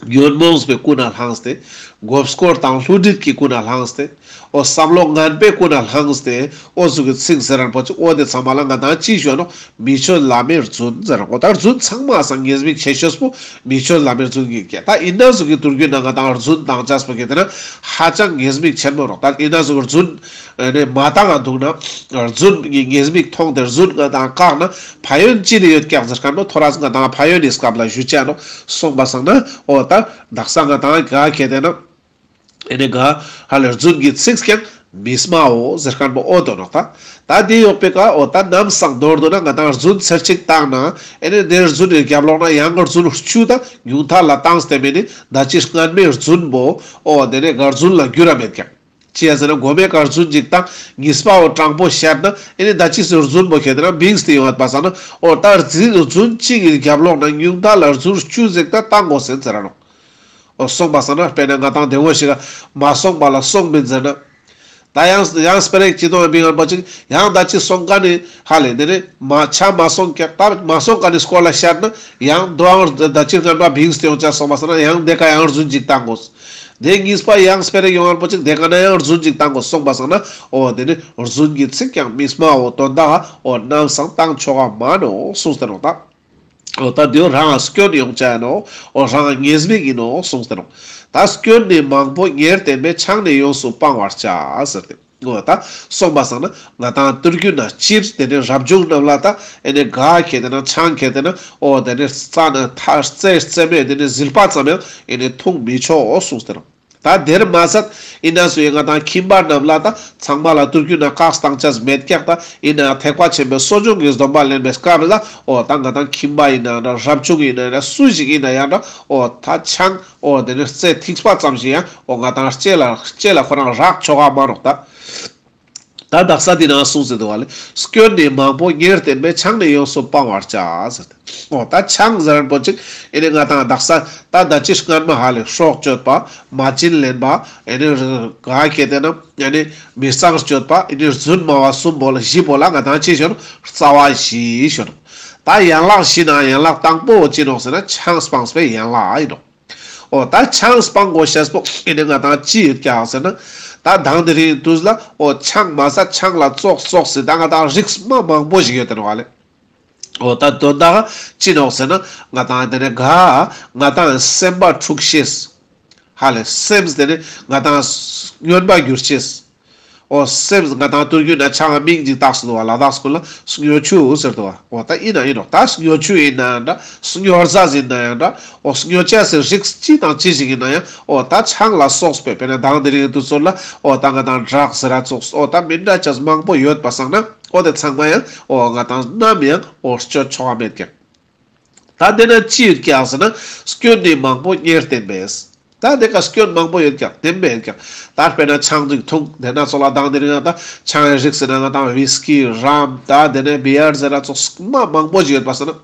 ཉོན་མོངས་པའི་ཀུན་ནས་བསླངས་ཏེ། མགོ་སྐོར་དང་བསླུ་བྲིད་ཀྱི་ཀུན་ནས་བསླངས་ཏེ། འོ་བསམ་བློ་ངན་པའི་ཀུན་ནས་བསླངས་ཏེ། འོ་ཟུག་གི་ཚིག་ཟེར་རན་པོ་ཅིག་འོ་དེ་ཚང་མ་ལ་ང་དང་ཅི་ཞུ་ནོག་མི་ཆོས་བླ་མའི་རྫུན་ཟེར་རན་པོ། ད་རྫུན་ཚང་མ་སང་ཉེས་དམིགས་ཆེ་ཤོས་པོ་མི་ཆོས་བླ་མའི་རྫུན་གྱི་སྐད། ད་ཨིན་ན་ཟུག་གི་དུར་རྒྱུད་ན་ང་དང་རྫུན་བཏང་ཅེས་པོ་གལ་ཏེ་ན་ཧ་ཅང་ཉེས་དམིགས་ཆེན་མོ་རོག་ད་ཨིན་ན་ཟུག་གི་རྫུན་ནི་མ་བཏང་ང་འདུག་ན། རྫུན་གྱི་ཉེས་དམིགས་མཐོང་སྟེ་རྫུན་ང་དང་བཀག་ན་ཕན་ཡོན་ཅི་ནས་ཡོད་ཀྱག་ཟེར་ཁན་པོ་ཐོ་རས་ང་དང་ཕན་ཡོན་ནི་སྐབས་ལ་ཞུ་ཅེས་ནོག་སོང་པ་སང་ན་འོ་ད་དག་ས་ང་དང་ག་གལ་ཏེ་ན། ཨེ་ནི་ག་ཧ་ལེ་རྫུན་གྱི་ཚིག་ཀྱང་མི་སྨྲའོ་ཟེར་ཁན་པོ་འོ་དོ་ནོག་ད། ད་དེ་ཡོག་པའི་ཀ་འོ་ད་ནམ་སང་མདོར་བསྡུ་ན་ང་དང་རྫུན་ཚར་གཅིག་བཏང་ན། ཨེ་ནི་དེ་རྫུན་ནི་རྒྱབ་ལོགས་ན་ཡང་རྫུན་བཅུ་ད་ཉུང་མཐའ་ལ་བཏང་སྟེ་མེ་ནི་ད་ཅི་སྔན་མའི་རྫུན་པོ་འོ་དེ་ནས་ག་རྫུན་ལ་འགྱུར་ར་མེད་ཀྱག་ཅི་ཡ་ཟེར་ན་མགོ་མའི་ཀ་རྫུན་གཅིག་བཏང་གཉིས་པ་འོ་དྲང་པོ་བཤད་ན་ཨེ་ནི་ད་ཅི་སི་རྫུན་པོ་ཁྱེད་དེ་ན་བིངས་ཏེ་ཡོང་བ་སང་ན་འོ་ད་རྫུན་གཅིག་གི་རྒྱབ་ལོགས་ན་ཉུང་མཐའ་ལ་རྫུན་བཅུ་ཟིག་ད་བཏང་དགོས་ཟེར་ཟེར་ར་ནོག་འོ་སོང་པ་སང་ན་དཔེར་ན་ང་དང་བདེ་མོ་ཞིག་ག་མ་སོང་པ་ལ་སོང་མིན་ཟེར་ན། ད་ཡང་ཡང་སྤེ་ར་ཅི་དོང་བིང་ངན་པོ་ཅིག་ཡང་ད་ཅི་སོང་ཀ་ནི་ཧ་ལེ་དེ་ནི་མ་ཆ་མ་སོང་ཀྱག་ད་མ་སོང་ཀ་ནི་སྐོར་ལ་བཤད་ན་ཡང་དོ་ཡང་ད་ཅི་ངན་པ་བིངས་ཏེ་ཡོང་ཅེས་སོང་པ་སང་ན་ཡང་དེ་ཀ་ཡང་རྫུན་གཅིག་བཏང་དགོས། དེ་གཉིས་པ་ཡང་སྤེ་ར་ཡོང་ངན་པོ་ཅིག་དེ་ཀ་ན་ཡང་རྫུན་གཅིག་བཏང་དགོས་སོང་པ་སང་ན་འོ་དེ་ནི་རྫུན་གྱི་ཚིག་ཀྱང་མི་སྨྲའོ་དོན་དག་འོ་ནམ་སང་བཏང་ཆོག་ག་མ་ནོག་གསུངས་ཏེ་ནོག་ད། འོ་ད་དེའོ་རང་སྐྱོན་ཡོང་ཅེས་ནོག་འོ་རང་ཉེས་དམིགས་ཡིན་ནོག་གསུངས་ཏེ་ནོག་ད་སྐྱོན་ནི་མང་པོ་ཉེར་བསྟན་པས། ཆང་ནི་ཡོངས་སུ་སྤང་བར་བྱ་ཟེར་ཏེ། འོ་ད་སོང་པ་སང་ན་ང་དང་དུར་རྒྱུད་ན་སྤྱིར་དེ་ནི་རབ་བྱུང་རྣམས་ལ་ད་ཨེ་ནི་ག་ཁྱེད་དེ་ན་ཆང་ཁྱེད་དེ་ན་འོ་དེ་ནི་རྩ་ན་ཐ་རྩེ་རྩེ་མོའི་དེ་ནི་ཟིལ་པ་ཙམ་ཡང་ཨེ་ནི་འཐུང་མི་ཆོག་གསུངས་ཏེ་ནོག་ད་དེར་མ་ཟད་ཨིན་ན་སུ་ཡི་ང་དང་ཁྱིམ་པ་རྣམས་ལ་ད་ཚང་མ་ལ་དུར་རྒྱུད་ན་བཀག་སྟངས་ཅེས་མེད་ཀྱག་ད་ཨིན་ན་ཐེག་པ་ཆེན་པོའི་གསོ་སྦྱོང་གི་སྡོམ་པ་ལེན་པའི་སྐབས་ལ་འོ་ད་ང་དང་ཁྱིམ་པ་ཡིན་ན་འདྲ་རབ་བྱུང་ཡིན་ན་འདྲ་སུ་ཞིག་ཡིན་ན་ཡང་འདྲ་འོ་ད་ཆང་འོ་དེ་ནི་རྩེ་ཐིགས་པ་ཙམ་ཞིག་ཡང་འོ་ང་དང་ལྕེ་ལ་ལྕེ་ལ་ཁོ་རང་རག་ཆོག་ག་མ་ནོག་ད། ད་དག་ས་དེ་ན་གསུངས་ཟེར་འདུག་བ་ལེ། སྐྱོན་ནི་མང་པོ་ཉེར་བསྟན་པས། ཆང་ནི་ཡོངས་སུ་སྤང་བར་བྱ་ཟེར་ཏེ། འོ་ད་ཆང་ཟེར་རན་པོ་ཅིག་ཨེ་ནི་ང་དང་དག་ས་ད་ད་ཅི་སྔན་མ་ཧ་ལེ་སྲོག་གཅོད་པ་མ་བྱིན་ལེན་པ་ཨེ་ནི་ག་ཁྱེད་དེ་ན་ཨེ་ནི་མི་ཚངས་སྤྱོད་པ་ཨེ་ནི་རྫུན་སྨྲ་བ་གསུམ་པོ་ལ་བཞི་པོ་ལ་ང་དང་ཅི་ཞུ་ནོག་རྩ་བ་བཞི་ཞུ་ནོག་ད་ཡན་ལག་བཞི་ན་ཡན་ལག་དང་པོ་ཅི་ནོག་ཟེར་ན་ཆང་སྤངས་པའི་ཡན་ལག་ཡིན་ནོག་འོ་ད་ཆང་སྤང་དགོས་ཤེས་པོ་ཨེ་ནི་ང་དང་ཅི་ཡོད་ཀྱག་ཟེར་ན། ད་དང་དེ་རིང་དུས་ལ་འོ་ཆང་མ་ཟད་ཆང་ལ་ཙོགས་ཙོགས་ཟེར་ད་ང་དང་རིགས་མ་མང་པོ་ཞིག་ཡོད་དེ་ནོག་ལེ། འོ་ད་དོན་དག་ཅི་ནོག་ཟེར་ན་ང་དང་དེ་ནི་ག་ང་དང་སེམས་པ་འཁྲུག་ཤེས། ཧ་ལེ་སེམས་དེ་ནི་ང་དང་སྨྱོན་པ་འགྱུར་ཤེས། འོ་སེམས་ང་དང་དུར་རྒྱུད་ན་ཆང་མིང་ཅིག་བཏགས་སུ་འདུག་བ་ལ་དྭགས་ཀུན་ལ་སྨྱོ་ཆུ་ཟེར་འདུག་བ། འོ་ད་ཡིན་ན་ཡིན་ནོག་ད་སྨྱོ་ཆུ་ཡིན་ན་ཡང་འདྲ་སྨྱོ་རྫས་ཡིན་ན་ཡང་འདྲ་འོ་སྨྱོ་ཆས་སི་རིགས་ཅི་དང་ཅི་ཞིག་ཡིན་ན་ཡང་འོ་ད་ཆང་ལ་སོགས་པའི་དཔེར་ན་དང་དེ་རིང་དུས་ཚོད་ལ་འོ་ད་ང་དང་ཌྲག་ཟེར་ར་ཙོགས་འོ་ད་མི་འདྲ་ཆས་མང་པོ་ཡོད་པ་སང་ན་འོ་དེ་ཚང་མ་ཡང་འོ་ང་དང་ནམ་ཡང་འོ་སྤྱོད་ཆོག་ག་མེད་ཀྱག་ད་དེ་ན་ཅི་ཡོད་ཀྱག་ཟེར་ན་སྐྱོན་ནི་མང་པོ་ཉེར་བསྟན་པས། ད་དེ་ཀ་སྐྱོན་མང་པོ་ཡོད་ཀྱག་བསྟན་པ་ཡོད་ཀྱག་ད་དཔེར་ན་ཆང་ཅིག་འཐུང་དེ་ན་ཚོགས་ལ་དང་དེ་རིང་ང་ད་ཆང་ཡི་རིགས་ཟེར་ན་ང་དང་ཝིས་ཀི་རམ་ད་དེ་ནས་བི་ཡར་ཟེར་ན་ཚོགས་མ་མང་པོ་ཞིག་ཡོད་པ་སང་ན།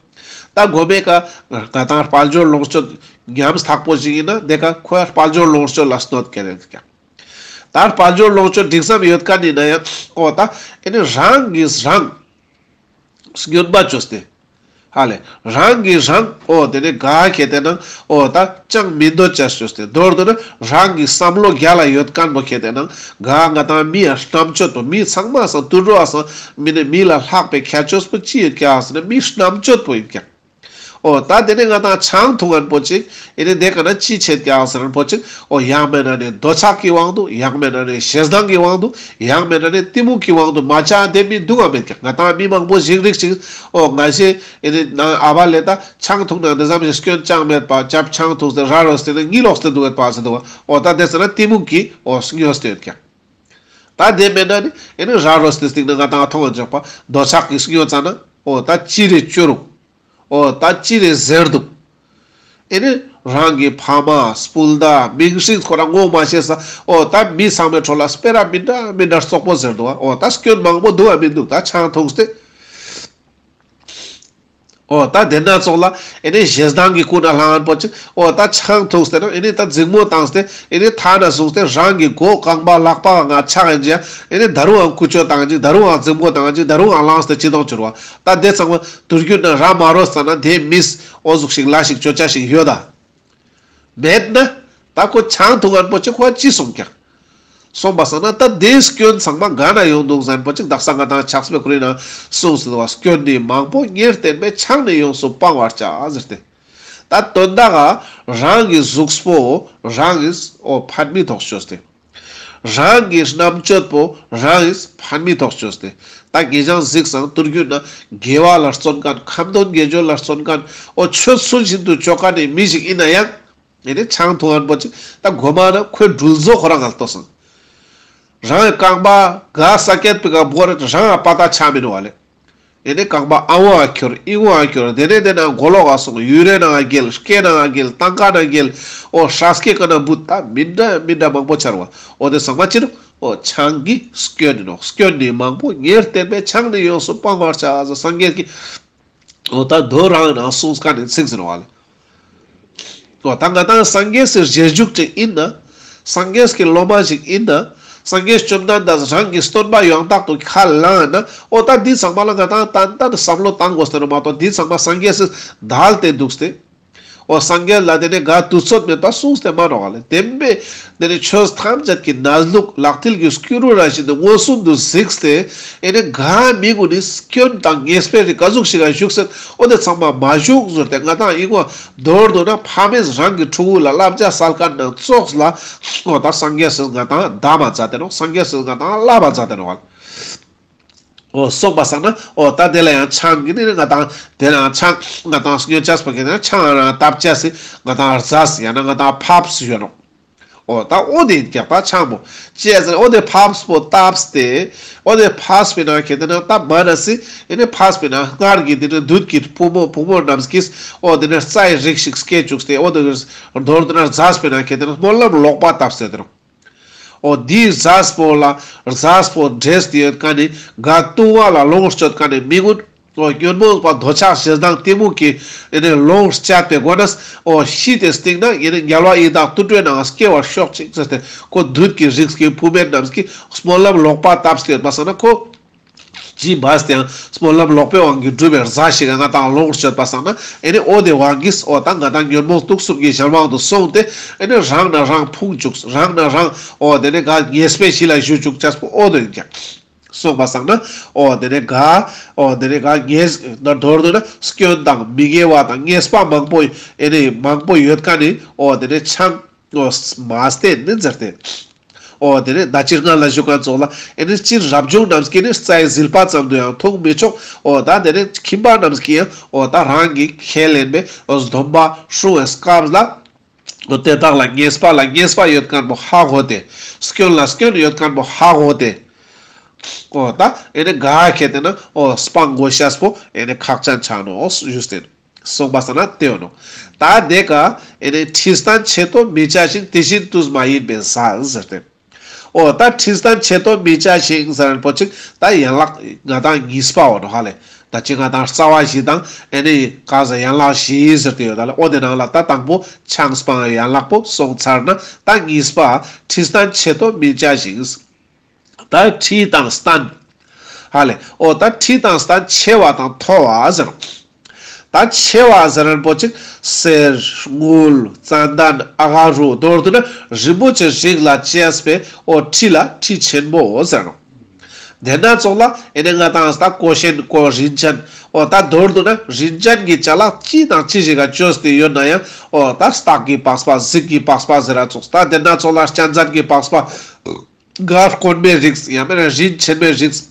ད་མགོ་མའི་ཀ་ང་དང་དཔལ་འབྱོར་ལོངས་སྤྱོད་ཉམས་ཐག་པོ་ཞིག་ཡིན་ན་དེ་ཀ་ཁོ་ཡ་དཔལ་འབྱོར་ལོངས་སྤྱོད་ལ་གནོད་སྐྱེལ་ཡོད་ཀྱག་ད་དཔལ་འབྱོར་ལོངས་སྤྱོད་འགྲིག་ཙམ་ཡོད་མཁན་ཡིན་ན་ཡང་འོ་ད་ཨེ་ནི་རང་གིས་རང་སྨྱོན་པ་བཅོས་ཏེ། ཧ་ལེ། རང་གིས་རང་འོ་དེ་ནི་ག་ཁྱེད་དེ་ན་འོ་ད་ཅང་མི་འདོད་ཅེས་བཅོས་ཏེ་མདོར་བསྡུ་ན་རང་གི་བསམ་བློ་རྒྱ་ལ་ཡོད་མཁན་པོ་ཁྱེད་དེ་ན་ག་ང་དང་མི་ཡ་རྣམ་དཔྱོད་པོ་མི་ཚང་མ་སང་དུད་འགྲོ་བ་སང་མི་ནི་མི་ལ་ལྷག་པའི་ཁྱད་ཆོས་པོ་ཅི་ཡོད་ཀྱག་ཟེར་ན་མི་རྣམ་དཔྱོད་པོ་ཡིན་ཀྱག་འོ་ད་དེ་ནས་ང་དང་ཆང་འཐུང་མཁན་པོ་ཅིག་ཨེ་ནི་དེ་ཀ་ན་ཅི་བྱེད་ཀྱག་ཟེར་མཁན་པོ་ཅིག་འོ་ཡང་མེད་ན་ནི་འདོད་ཆགས་ཀྱི་དབང་དུ་ཡང་མེད་ན་ནི་ཞེ་སྡང་གི་དབང་དུ་ཡང་མེད་ན་ནི་གཏི་མུག་གི་དབང་དུ་མ་ཆགས་དེ་མི་འདུག་ག་མེད་ཀྱག་ང་དང་མི་མང་པོ་ཞིག་རིགས་ཅིག་འོ་ང་ཞེ་ཨེ་ནི་ནང་ཨ་བ་ལེ་ད་ཆང་འཐུང་ན་འདི་ཙམ་ཞིག་སྐྱོན་ཅང་མེད་པ་ཅབ་ཆང་འཐུང་སྟེ་ར་རོས་ཏེ་ནི་གཉིད་ལོག་སྟེ་འདུག་ཡོད་པ་ཟེར་འདུག་ག་འོ་ད་དེ་ཟེར་ན་གཏི་མུག་གི་འོ་སྨྱོས་ཏེ་ཡོད་ཀྱག་ད་དེ་མེད་ན་ནི་ཨེ་ནི་ར་རོས་ཏེ་སྟེང་ན་ང་དང་མཐོང་བ་འཇོག་པ་འདོད་ཆགས་ཀྱི་སྨྱོ་ཙ་ན་འོ་ད་ཅི་རེ་བཅོ་རུག་འོ་ད་ཅི་རེ་ཟེར་འདུག་ཨེ་ནི་རང་གི་ཕ་མ་སྤུན་ཟླ་མིང་སྲིང་ཁོ་རང་ངོ་མ་ཤེས་ས་འོ་ད་མི་ཚང་མའི་ཁྲོད་ལ་སྤེ་ར་མི་འདྲ་མི་འདྲ་རྩོག་པོ་ཟེར་འདུག་ག་འོ་ད་སྐྱོན་མང་པོ་འདུག་ག་མི་འདུག་ད་ཆང་འཐུངས་ཏེ་ འོ་ད་དེ་ན་ཙོགས་ལ་ཨེ་ནི་ཞེ་སྡང་གི་ཀུན་ནས་བསླངས་པོ་ཅིག་འོ་ད་ཆང་འཐུངས་ཏེ་ན་ཨེ་ནི་ད་འཛིང་མོ་བཏང་སྟེ་ཨེ་ནི་ཐ་ན་བཟུང་སྟེ་རང་གི་མགོ་རྐང་པ་ལག་པ་ང་ཆག་ཡིན་ཅེ་ཨེ་ནི་ད་རུང་ཨང་ཀུ་ཅོ་བཏང་ཅིག་ད་རུང་ཨང་འཛིང་མོ་བཏང་ཅིག་ད་རུང་ཨང་བསླངས་ཏེ་ཅི་གཏོང་བཅུག་པ། ད་དེ་ཚང་མ་དུས་རྒྱུན་ན་ར་མ་རོ་ས་ན་དེ་མིས་འོ་ཟུག་ཞིག་ལ་ཞིག་ཅོ་ཅེས་ཞིག་ཡོད་ད། མེད་ན་ད་ཁོ་ཆང་འཐུང་མཁན་པོ་ཅིག་ཁོ་ཅི་གསུང་ཀྱག་སོང་པ་སང་ན་ད་དེའི་སྐྱོན་ཚང་མ་ག་ན་ཡོང་འདུག་ཟེར་མཁན་པོ་ཅིག་དག་ས་ང་དང་ཕྱག་དཔེ་ཁོ་རེ་ན་གསུངས་ཟིན་བ། སྐྱོན་ནི་མང་པོ་ཉེར་བསྟན་པས། ཆང་ནི་ཡོངས་སུ་སྤང་བར་བྱ་ཟེར་ཏེ། ད་དོན་དག་ག་རང་གི་གཟུགས་པོ་རང་གིས་འོ་ཕན་མི་ཐོགས་བཅོས་ཏེ། རང་གི་རྣམ་དཔྱོད་པོ་རང་གིས་ཕན་མི་ཐོགས་བཅོས་ཏེ། ད་ངེད་ཅག་གཟིགས་སང་དུས་རྒྱུན་ན་དགེ་བ་ལ་བརྩོན་མཁན་ཁ་འདོན་དགེ་སྦྱོར་ལ་བརྩོན་མཁན་འོ་ཆོས་ཚུལ་བཞིན་དུ་ཅོ་མཁན་ནི་མི་ཞིག་ཡིན་ན་ཡང་། ཨེ་ནི་ཆང་འཐུང་མཁན་པོ་ཅིག་ད་མགོ་མ་ན་ཁོའི་འགྲུལ་བཟོ་ཁོ་རང་ག་ལྟོས་སང་། རང་གི་རྐང་པ་ག་ས་ཀེད་པི་ག་བོར་རང་ཨ་པ་ཏ་ཆ་མི་ནུག་བ་ལེ། ཨེ་ནི་རྐང་པ་ཨ་བོ་ཨ་ཁྱོར་ཨི་བོ་ཨ་ཁྱོར་དེ་ནས་དེ་ན་མགོ་ལོག་ག་སོང་ཡུ་རེ་ནང་ང་རྒྱལ་སྐེ་ནང་ང་རྒྱལ་ཏང་ཀ་ནང་རྒྱལ་འོ་སྲ་སྐེ་ཀ་ན་བུད་ད་མི་འདྲ་མི་འདྲ་མང་པོ་ཆར་བ། འོ་དེ་ཚང་མ་ཅི་ནུག་འོ་ཆང་གི་སྐྱོན་ནི་ནོག་སྐྱོན་ནི་མང་པོ་ཉེར་བསྟན་པས། ཆང་ནི་ཡོངས་སུ་སྤང་བར་བྱ་ཟེར་སངས་རྒྱས་ཀྱི་འོ་ད་མདོ་རང་ནང་གསུངས་མཁན་ནི་ཚིག་ཟེར་བ་ལེ། འོ་ད་ང་དང་སངས་རྒྱས་སི་རྗེས་འཇུག་ཅིག་ཡིན་ན། སངས་རྒྱས་ཀྱི་སློབ་མ་ཞིག་ཡིན་ན། སངས་རྒྱས་བཅོམ་ལྡན་འདས་རང་གི་སྟོན་པ་ཡང་དག་ཏུ་ཁས་བླངས་ན། འོ་ད་འདི་ཚང་མ་ལ་ང་དང་ཏན་ཏན་བསམ་བློ་བཏང་དགོས་ཟེར་ནོག་མ་གཏོགས་འདི་ཚང་མ་སངས་རྒྱས་སི་དལ་ཏེ་འདུག་སྟེ། འོ་སངས་རྒྱས་ལ་དེ་ནས་ག་དུས་ཚོད་མེད་པ་གསུངས་ཏེ་མ་ནོག་ལེ། དེ་འབད་དེ་ནས་ཆོས་ཐམས་ཅད་ཀྱི་གནས་ལུགས་ལག་མཐིལ་གྱི་སྐྱུ་རུ་ར་བཞིན་དུ་མངོན་སུམ་དུ་གཟིགས་ཏེ། ཨེ་ནི་ག་མི་གུན་ནི་སྐྱོན་དང་ཉེས་པའི་རིགས་ག་ཟུག་ཞིག་ག་ཞུགས་ཟེར། འོ་དེ་ཚང་མ་མ་ཞུགས་ཟེར་ཏེ་ང་དང་ཨི་ངོ་མདོར་བསྡུ་ན་ཕ་མས་རང་གི་ཕྲུ་གུ་ལ་བསླབ་བྱ་སལ་མཁན་ནང་ཙོགས་ལ། འོ་ད་སངས་རྒྱས་སི་ང་དང་གདམས་པ་མཛད་དེ་ནོག་སངས་རྒྱས་སི་ང་དང་བསླབ་པ་མཛད་དེ་ནོག་འོ་སོང་པ་སང་ན་འོ་ད་དེ་ལ་ཡང་ཆང་གི་ནི་ང་དང་དེ་ལ་ཡང་ཆང་ང་དང་སྨྱོ་ཅེས་པ་གི་ནི་ཆང་ང་དང་བཏབ་ཅེས་སི་ང་དང་རྫས་ཡང་ན་ང་དང་ཕབས་ཡོད་ནོག་འོ་ད་འོ་དེ་རྒྱག་པ་ཆང་པོ་ཅི་ཟེར། འོ་དེ་ཕབས་པོ་བཏབས་ཏེ། འོ་དེ་ཕབས་པའི་ནང་ཁེ་དེ་ན་ད་མ་ན་སི་ཨེ་ནི་ཕབས་པའི་ནང་སྔར་གྱི་དེ་ནི་བདུད་ཀྱི་བུ་མོ་བུ་མོ་རྣམས་ཀྱིས་འོ་དེ་ནི་རྩྭའི་རིགས་ཤིག་སྐྱེ་བཅུག་སྟེ། འོ་དེ་མདོར་བསྡུ་ན་རྫས་པའི་ནང་ཁེ་དེ་ནི་སྨོན་ལམ་ལོག་པ་བཏབ་སྟེ་དེ་རུ། འོ་དེའི་རྫས་པོ་ལ་རྫས་པོ་འདྲེས་ཏེ་ཡོད་མཁན་ནི་ག་ལྟུང་བ་ལ་ལོངས་སྤྱོད་མཁན་ནི་མི་གུན། འོ་ཉོན་མོངས་པ་འདོད་ཆགས་ཞེ་སྡང་གཏི་མུག་གི་ཨེ་ནི་ལོངས་སྤྱད་པའི་སྒོ་ནས་འོ་ཤི་སྟེ་སྟིང་ན་ཨེ་ནི་དམྱལ་བ་ཡི་དྭགས་དུད་འགྲོའི་ནང་སྐྱེ་བར་ཤོག་ཅིག་ཟེར་ཏེ་ཁོ་བདུད་ཀྱི་རིགས་ཀྱི་བུད་མེད་རྣམས་ཀྱིས་སྨོན་ལམ་ལོག་པ་བཏབ་སྟེ་ཡོད་པ་སང་ན་ཁོ། ཅི་བས་ཏེ་ཡང་སྨོན་ལམ་ལོག་པའི་དབང་གིས་སྒྲུབ་པའི་རྫས་ཤིག་ང་དང་ལོངས་སྤྱོད་པ་སང་ན་ཨེ་ནི་འོ་དེ་དབང་གིས་འོ་ད་ང་དང་ཉོན་མོངས་དུག་གསུམ་གྱི་གཞན་དབང་དུ་སོང་སྟེ་ཨེ་ནི་རང་ན་རང་ཕུང་བཅུག་རང་ན་རང་འོ་དེ་ནི་ག་ཉེས་པའི་གཞི་ལ་ཞུགས་བཅུག་ཅེས་པོ་འོ་དེ་ཡིན་ཀྱང་། སོང་པ་སང་ན་འོ་དེ་ནི་ག་འོ་དེ་ནི་ག་ཉེས་ན་མདོར་བསྡུ་ན་སྐྱོན་དང་མི་དགེ་བ་དང་ཉེས་པ་མང་པོ་ཨེ་ནི་མང་པོ་ཡོད་མཁན་ནི་འོ་དེ་ནི་ཆང་འོ་མ་བསྟེན་ནི་ཟེར་ཏེ། འོ་དེ་ནས་ད་ཅི་སྔ་ལ་ཞུ་མཁན་ཙོགས་ལ་ཨེ་ནི་སྤྱིར་རབ་བྱུང་རྣམས་ཀྱིས་ནི་རྩྭའི་ཟིལ་པ་ཙམ་དུ་ཡང་འཐུང་མི་ཆོག་འོ་ད་དེ་ནས་ཁྱིམ་པ་རྣམས་ཀྱིས་ཡང་འོ་ད་རང་གི་ཁས་ལེན་པའི་འོ་སྡོམ་པ་སྲུང་བའི་སྐབས་ལ་འོ་དེ་དག་ལ་ཉེས་པ་ལ་ཉེས་པ་ཡོད་མཁན་པོ་ཧ་གོ་སྟེ། སྐྱོན་ལ་སྐྱོན་ཡོད་མཁན་པོ་ཧ་གོ་སྟེ། འོ་ད་ཨེ་ནི་ག་ཁེ་དེ་ན་འོ་སྤང་དགོས་ཤེས་པོ་ཨེ་ནི་ཁག་ཅན་ཆགས་ནོག་ཞུས་ཏེ། སོང་པ་སང་ན་དེ་ཡོད་ནོག་ད་དེ་ཀ་ཨེ་ནི་ཁྲི་སྟན་ཆེ་ཏོ་མི་བྱ་ཞིང་། དེ་བཞིན་དུ་མ་ཡིན་པའི་ཟས་ཟེར་ཏེ། འོ་ད་ཁྲི་སྟན་ཆེ་ཏོ་མི་བྱ་ཞིང་ཟེར་མཁན་པོ་ཅིག་ད་ཡན་ལག་ང་དང་གཉིས་པ་འོ་ནོག་ཧ་ལེ། ད་ཅི་ང་དང་རྩ་བ་བཞི་དང་ཨེ་ནི་ག་ཟེར་ཡན་ལག་བཞི་ཟེར་ཏེ་ཡོད་ད་ལེ། འོ་དེ་ནང་ལ་ད་དང་པོ་ཆང་སྤང་ཡན་ལག་པོ་སོང་ཚར་ན་ད་གཉིས་པ་ཁྲི་སྟན་ཆེ་ཏོ་མི་བྱ་ཞིང་། ད་ཁྲི་དང་སྟན། ཧ་ལེ། འོ་ད་ཁྲི་དང་སྟན་ཆེ་བ་དང་མཐོ་བ་ཟེར། ད་ཆེ་བ་ཟེར་མཁན་པོ་ཅིག་གསེར་དངུལ་ཙན་དན་ཨ་ག་རུ་མདོར་བསྡུ་ན་རིན་པོ་ཆེ་རིགས་ལ་བཅས་པའི་འོ་ཁྲི་ལ་ཁྲི་ཆེན་པོ་ཟེར་ནོག་དེ་ན་ཙོགས་ལ་ཨེ་ནི་ང་དང་ད་གོས་ཆེན་གོས་རིན་ཆེན། འོ་ད་མདོར་བསྡུ་ན་རིན་ཆེན་གྱི་ཅ་ལག་ཅི་དང་ཅི་ཞིག་ག་བཅོས་ཏེ་ཡོད་ན་ཡང་འོ་ད་སྟག་གི་པགས་པ་གཟིག་གི་པགས་པ་ཟེར་ར་ཙོགས། ད་དེ་ན་ཙོགས་ལ་གཅན་གཟན་གྱི་པགས་པ། ག་དཀོན་མའི་རིགས་ཡང་མེད་ན་རིན་ཆེན་མའི་རིགས་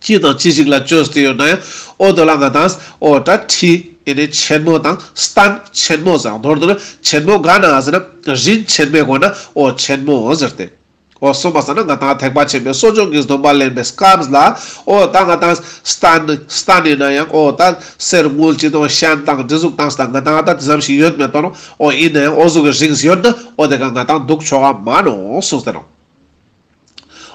ཅི་དང་ཅི་ཞིག་ལ་བཅོས་ཏེ་ཡོད་ན་ཡང་འོ་དོ་ལ་ང་དང་འོ་ད་ཁྲི་ཨེ་ནི་ཆེན་མོ་དང་སྟན་ཆེན་མོ་ཟེར། མདོར་བསྡུ་ན་ཆེན་མོ་ག་ན་ཟེར་ན་རིན་ཆེན་མའི་སྒོ་ན་འོ་ཆེན་མོ་ཟེར་ཏེ། འོ་སོང་པ་སང་ན་ང་དང་ཐེག་པ་ཆེན་པོའི་གསོ་སྦྱོང་གི་སྡོམ་པ་ལེན་པའི་སྐབས་ལ་འོ་ད་ང་དང་སྟན་སྟན་ཡིན་ན་ཡང་འོ་ད་གསེར་དངུལ་ཅི་དང་ཤན་དང་འདི་ཟུག་དང་ད་ང་དང་ད་དེ་ཙམ་ཞིག་ཡོད་མེད་དོ་ནོ། འོ་ཡིན་ན་ཡང་འོ་ཟུག་གི་རིགས་ཡོད་ན་འོ་དེ་ག་ང་དང་འདུག་ཆོག་ག་མ་ནོག་གསུངས་ཏེ་ནོག་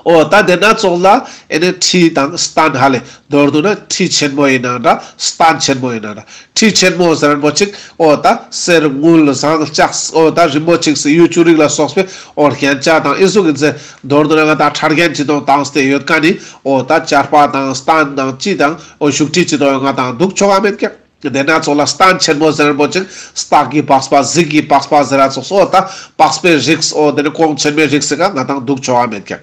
འོ་ད་དེ་ན་ཙོགས་ལ་ཨེ་ནི་ཁྲི་དང་སྟན་ཧ་ལེ། མདོར་བསྡུ་ན་ཁྲི་ཆེན་མོ་ཡིན་ན་འདྲ། སྟན་ཆེན་མོ་ཡིན་ན་འདྲ། ཁྲི་ཆེན་མོ་ཟེར་མཁན་པོ་ཅིག་འོ་ད་གསེར་དངུལ་ཟངས་ལྕགས། འོ་ད་རིན་པོ་ཆེ་གཡུ་བྱུ་རིག་ལ་སོགས་པའི་འོ་རྒྱན་ཆ་དང་ཨི་ཟུག་གི་ཚེ། མདོར་བསྡུ་ན་ང་ཏང་ཕྲ་རྒྱན་ཅི་དང་བཏང་སྟེ་ཡོད་མཁན་ནི་འོ་ད་ཆར་པ་དང་སྟན་དང་ཅི་དང་འོ་བཞུགས་ཁྲི་ཅི་དང་ང་ཏང་འདུག་ཆོག་ག་མེད་ཀྱག་དེ་ན་ཙོགས་ལ་སྟན་ཆེན་མོ་ཟེར་མཁན་པོ་ཅིག་སྟག་གི་པགས་པ་གཟིག་གི་པགས་པ་ཟེར་ར་ཙོགས། འོ་ད་པགས་པའི་རིགས། འོ་དེ་ནི་གོང་ཆེན་མོའི་རིགས་ཟེར་ག་ང་ཏང་འདུག་ཆོག་ག་མེད་ཀྱག་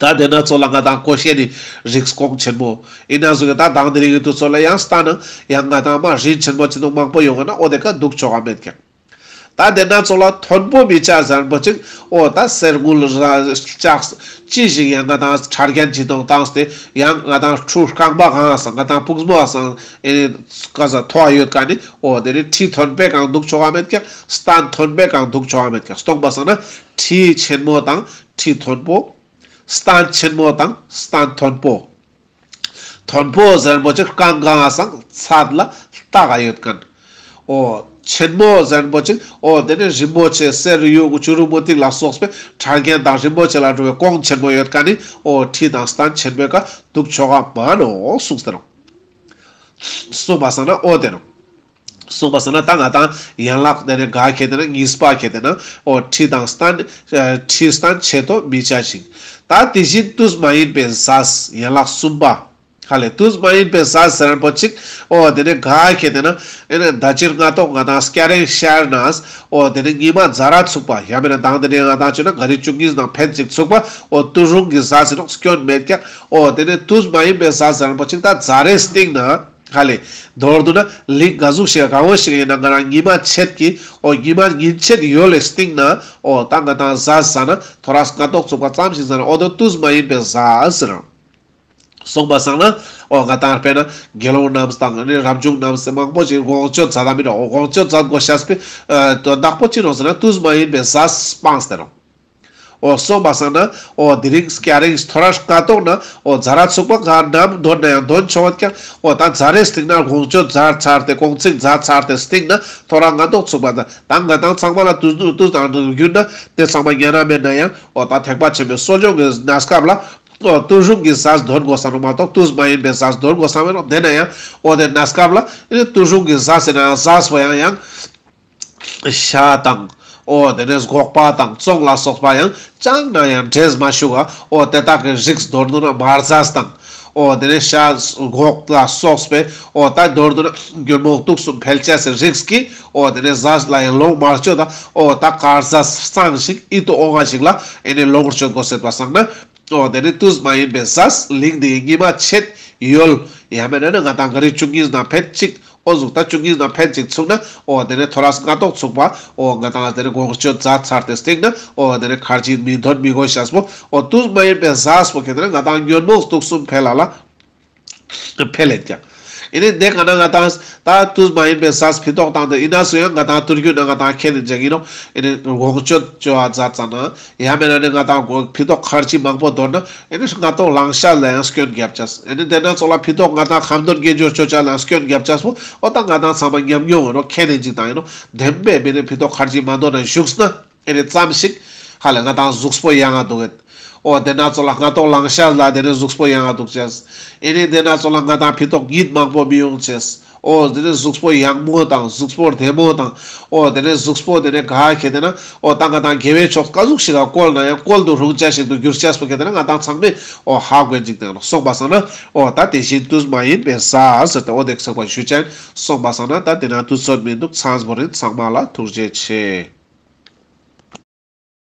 ད་དེ་ན་ཙོགས་ལ་ང་ཏང་ཀོ་ཤའི་རིགས་གོང་ཆེན་མོ་ཡིན་ན་ཟུག་གི་ད་དང་དེ་རིང་གི་དུས་ཚོད་ལ་ཡང་སྟན་ན་ཡང་ང་ཏང་མ་རིན་ཆེན་མོ་ཅི་དང་མང་པོ་ཡོང་ན་འོ་དེ་ཀ་འདུག་ཆོག་ག་མེད་ཀྱག་ད་དེ་ན་ཙོགས་ལ་མཐོན་པོ་མི་བྱ་ཟེར་མཁན་པོ་ཅིག་འོ་ད་གསེར་དངུལ་ལྕགས་ཅི་ཞིག་ཡང་ང་ཏང་ཕྲ་རྒྱན་ཅི་དང་བཏང་སྟེ་ཡང་ང་ཏང་ཁྲུ་རྐང་པ་གང་སང་ང་ཏང་ཕུགས་མོ་སང་ཨེ་ནི་ཀ་ས་མཐོ་བ་ཡོད་མཁན་ནི་འོ་དེ་ནི་ཁྲི་མཐོན་པོའི་ཀ་འདུག་ཆོག་ག་མེད་ཀྱག་སྟན་མཐོན་པོའི་ཀ་འདུག་ཆོག་ག་མེད་ཀྱག་སྟོང་པ་སང་ན་ཁྲི་ཆེན་མོ་དང་ཁྲི་མཐོན་པོ། སྟན་ཆེན་མོ་དང་སྟན་མཐོན་པོ། མཐོན་པོ་ཟེར་མཁན་པོ་ཅིག་རྐང་གང་སང་ཚད་ལ་ལྟ་ག་ཡོད་མཁན། འོ་ཆེན་མོ་ཟེར་མཁན་པོ་ཅིག་འོ་དེ་ནི་རིན་པོ་ཆེ་གསེར་གཡུ་བྱུ་རུ་མུ་ཏིག་ལ་སོགས་པའི་ཕྲ་རྒྱན་དང་རིན་པོ་ཆེ་ལ་འགྲོ་བའི་གོང་ཆེན་མོ་ཡོད་མཁན་ནི་འོ་ཁྲི་དང་སྟན་ཆེན་པོའི་ཀ་འདུག་ཆོག་ག་མ་ནོག་གསུངས་ཏེ་ནོག་གསུངས་པ་སང་ན་འོ་དེ་ནོག་གསུངས་པ་སང་ན་ད་ང་ཏང་ཡན་ལག་དེ་ནི་ག་ཁེ་དེ་ན་གཉིས་པ་ཁེ་དེ་ན་འོ་ཁྲི་དང་སྟན་ཁྲི་སྟན་ཆེ་མཐོ་མི་བྱ་ཞིང་། ད་དེ་བཞིན་དུས་མ་ཡིན་པའི་ཟས་ཡན་ལག་གསུམ་པ། ཧ་ལེ་དུས་མ་ཡིན་པའི་ཟས་ཟེར་མཁན་པོ་ཅིག་འོ་དེ་ནི་ག་ཁེ་དེ་ན་ཨེ་ནི་ད་ཕྱིར་སྔ་ཏོག་ང་ཏང་སྐྱ་རེངས་ཤར་ནས་འོ་དེ་ནི་ཉི་མ་ཛ་ར་ཚུགས་པ་ཡང་མེད་ན་དང་དེ་ནི་ང་ཏང་ཆུ་ན་ག་རི་བཅུ་གཉིས་དང་ཕན་ཅིག་ཚུགས་པ་འོ་དུས་རུང་གི་ཟས་ཟེར་ནོག་སྐྱོན་མེད་ཀྱག་འོ་དེ་ནི་དུས་མ་ཡིན་པའི་ཟས་ཟེར་མཁན་པོ་ཅིག་ད་ཛ་རེ་སྟིང་ན། ཧ་ལེ། མདོར་བསྡུ་ན་ལིང་ག་ཟུག་ཞིག་ག་བོ་ཞིག་ཡིན་ན་ང་རང་ཉི་མ་ཕྱེད་ཀྱི་འོ་ཉི་མ་ཉིན་ཕྱེད་ཡོལ་ལེ་སྟིང་ན་འོ་ད་ང་ཏང་ཟས་ཟ་ན་ཐོ་རས་སྔ་ཏོག་ཚུགས་པ་ཙམ་ཞིག་ཟ་ན་འོ་དོ་དུས་མ་ཡིན་པའི་ཟས་ཟེར། གསུངས་པ་སང་ན་འོ་ང་ཏང་དཔེར་ན་དགེ་སློང་རྣམས་དང་ནི་རབ་བྱུང་རྣམས་སེ་མང་པོ་ཞིག་དགོངས་སྤྱོད་མཛད་ད་མི་རོ། འོ་དགོངས་སྤྱོད་མཛད་དགོས་ཤེས་པའི་དོན་དག་པོ་ཅི་རུང་ཟེར་ན་དུས་མ་ཡིན་པའི་ཟས་སྤངས་ཏེ་རུང་། འོ་གསུངས་པ་སང་ན་འོ་དེ་རིང་སྐྱ་རེངས་ཐོ་རས་སྔ་ཏོག་ན་འོ་ཛ་ར་ཚུགས་པ་ག་ནམ་འདོན་ན་ཡང་འདོན་ཆོག་ཀྱག་འོ་ད་ཛ་རེ་སྟིང་ན་དགོངས་སྤྱོད་མཛད་ཚར་ཏེ་གུང་ཚིགས་མཛད་ཚར་ཏེ་སྟིང་ན་ཐོ་རས་སྔ་ཏོག་ཚུགས་པ་ད་ད་ང་ཏང་ཚང་མ་ལ་དུས་དུས་དང་བསྒྱུར་ན་དེ་ཚང་མ་ཉན་ན་མེད་ན་ཡང་འོ་ད་ཐེག་པ་ཆེན་པོའི་གསོ་སྦྱོང་གི་གནས་སྐབས་ལ་འོ་དུས་རུང་གི་ཟས་འདོན་དགོས་ས་ནོག་མ་གཏོགས་དུས་མ་ཡིན་པའི་ཟས་འདོན་དགོས་ས་མེད་ནོག་དེ་ན་ཡང་འོ་དེ་གནས་སྐབས་ལ་དུས་རུང་གི་ཟས་ཟེར་ན་ཟས་པོ་ཡང་ཡང་ཤ་དང་། འོ་དེ་ནས་སྒོག་པ་དང་བཙོང་ལ་སོགས་པ་ཡང་ཅང་ན་ཡང་འདྲེས་མ་བཅུག་ག་འོ་དེ་དག་གི་རིགས་མདོར་བསྡུ་ན་མར་ཟས་དང་། འོ་དེ་ནས་ཤ་སྒོག་ལ་སོགས་པའི་འོ་ད་མདོར་བསྡུ་ན་ཉོན་མོངས་དུག་གསུམ་འཕེལ་ཅེས་སི་རིགས་ཀྱི་འོ་དེ་ནས་ཟས་ལ་ཡང་ལོངས་མ་སྤྱོད་ད་འོ་ད་དཀར་ཟས་གཙང་ཞིག་ཡིད་དུ་འོང་བ་ཞིག་ལ་ཨེ་ནས་ལོངས་སྤྱོད་དགོས་ཟེར་བ་སང་ན། འོ་དེ་ནས་དུས་མ་ཡིན་པའི་ཟས་ལིང་དེ་ཉི་མ་ཕྱེད་ཡོལ་ཡང་མེད་ན་ནི་ང་ཏང་ག་རི་བཅུ་གཉིས་ན་ཕེད་ཅིག་འོ་ཟུག་ད་བཅུ་གཉིས་ན་ཕེད་ཅིག་ཚུགས་ན་འོ་དེ་ནས་ཐོ་རས་སྔ་ཏོག་ཚུགས་པ་འོ་ང་ཏང་དེ་ནས་དགོངས་སྤྱོད་མཛད་ཚར་ཏེ་སྟིང་ན་འོ་དེ་ནས་ཁར་ཅིག་མི་འདོན་མི་དགོས་ཤེས་པོ་འོ་དུས་མ་ཡིན་པའི་ཟས་པོ་ཁེ་དེ་ནས་ང་ཏང་ཉོན་མོངས་དུག་གསུམ་འཕེལ་ལ་ལ་འཕེལ་ལེད་ཀྱག་ཨེ་ནས་དེ་ག་ན་ང་ཏང་ད་དུས་མ་ཡིན་པའི་ཟས་ཕི་ཏོག་བཏང་སྟེ་ཡིན་ན་སུ་ཡང་ང་ཏང་དུས་རྒྱུན་ན་ང་ཏང་ཁེ་ནས་ཅིག་ཡིན་ནོག་ཨེ་ནས་དགོངས་སྤྱོད་བཅོ་བ་མཛད་ཙ་ན། ཡང་མེད་ན་ནི་ང་ཏང་གོ་ཕི་ཏོག་ཁར་ཅི་མང་པོ་དོར་ན་ཨེ་ནི་སྔ་ཏོག་ལང་ཤ་ལ་ཡང་སྐྱོན་རྒྱབ་ཅེས། ཨེ་ནི་དེ་ན་ཙོགས་ལ་ཕི་ཏོག་ང་ཏང་ཁ་འདོན་དགེ་སྦྱོར་ཅོ་ཅེས་ལ་ཡང་སྐྱོན་རྒྱབ་ཅེས་པོ་འོ་ད་ང་ཏང་ཚང་མ་ཉམས་མྱོང་ཡིན་ནོག་ཁེ་ནི་ཅིག་དང་ཡིན་ནོག་བདེན་པའི་མི་ནི་ཕི་ཏོག་ཁར་ཅི་མ་དོར་ན་བཞུགས་ན་ཨེ་ནི་ཙམ་ཞིག་ཧ་ལས་ང་ཏང་གཟུགས་པོ་ཡང་ང་འདུག་གེད། འོ་དེ་ན་ཙོགས་ལ་སྔ་ཏོག་ལང་ཤ་ལ་དེ་ནི་གཟུགས་པོ་ཡང་ང་འདུག་ཅེས། ཨེ་ནི་དེ་ན་ཙོགས་ལ་ང་ཏང་ཕི་ཏོག་གཉིད་མང་པོ་མི་ཡོང་ཅེས། འོ་དེ་ནས་གཟུགས་པོ་ཡང་མོ་དང་གཟུགས་པོ་བདེ་མོ་དང་། འོ་དེ་ནས་གཟུགས་པོ་དེ་ནས་ག་ཁེ་དེ་ན་འོ་ད་ང་ཏང་དགེ་བའི་ཕྱོགས་ཀ་ཟུག་ཞིག་ག་བཀོལ་ན་ཡང་བཀོལ་དུ་རུང་ཅེས་ཞིག་ཏུ་འགྱུར་ཅེས་པོ་ཁེ་དེ་ན་ང་ཏང་ཚང་མས་འོ་ཧ་གོ་ཅིག་དང་གསུངས་པ་སང་ན་འོ་ད་དེ་བཞིན་དུས་མ་ཡིན་པའི་ཟས་ཟེར་ཏེ་འོ་དེ་ཚགས་པ་ཞུ་ཅན་གསུངས་པ་སང་ན་ད་དེ་ན་དུས་ཚོད་མི་འདུག་ཚང་བོ་རིན་ཚང་མ་ལ་ཐུགས་རྗེ་ཆེ།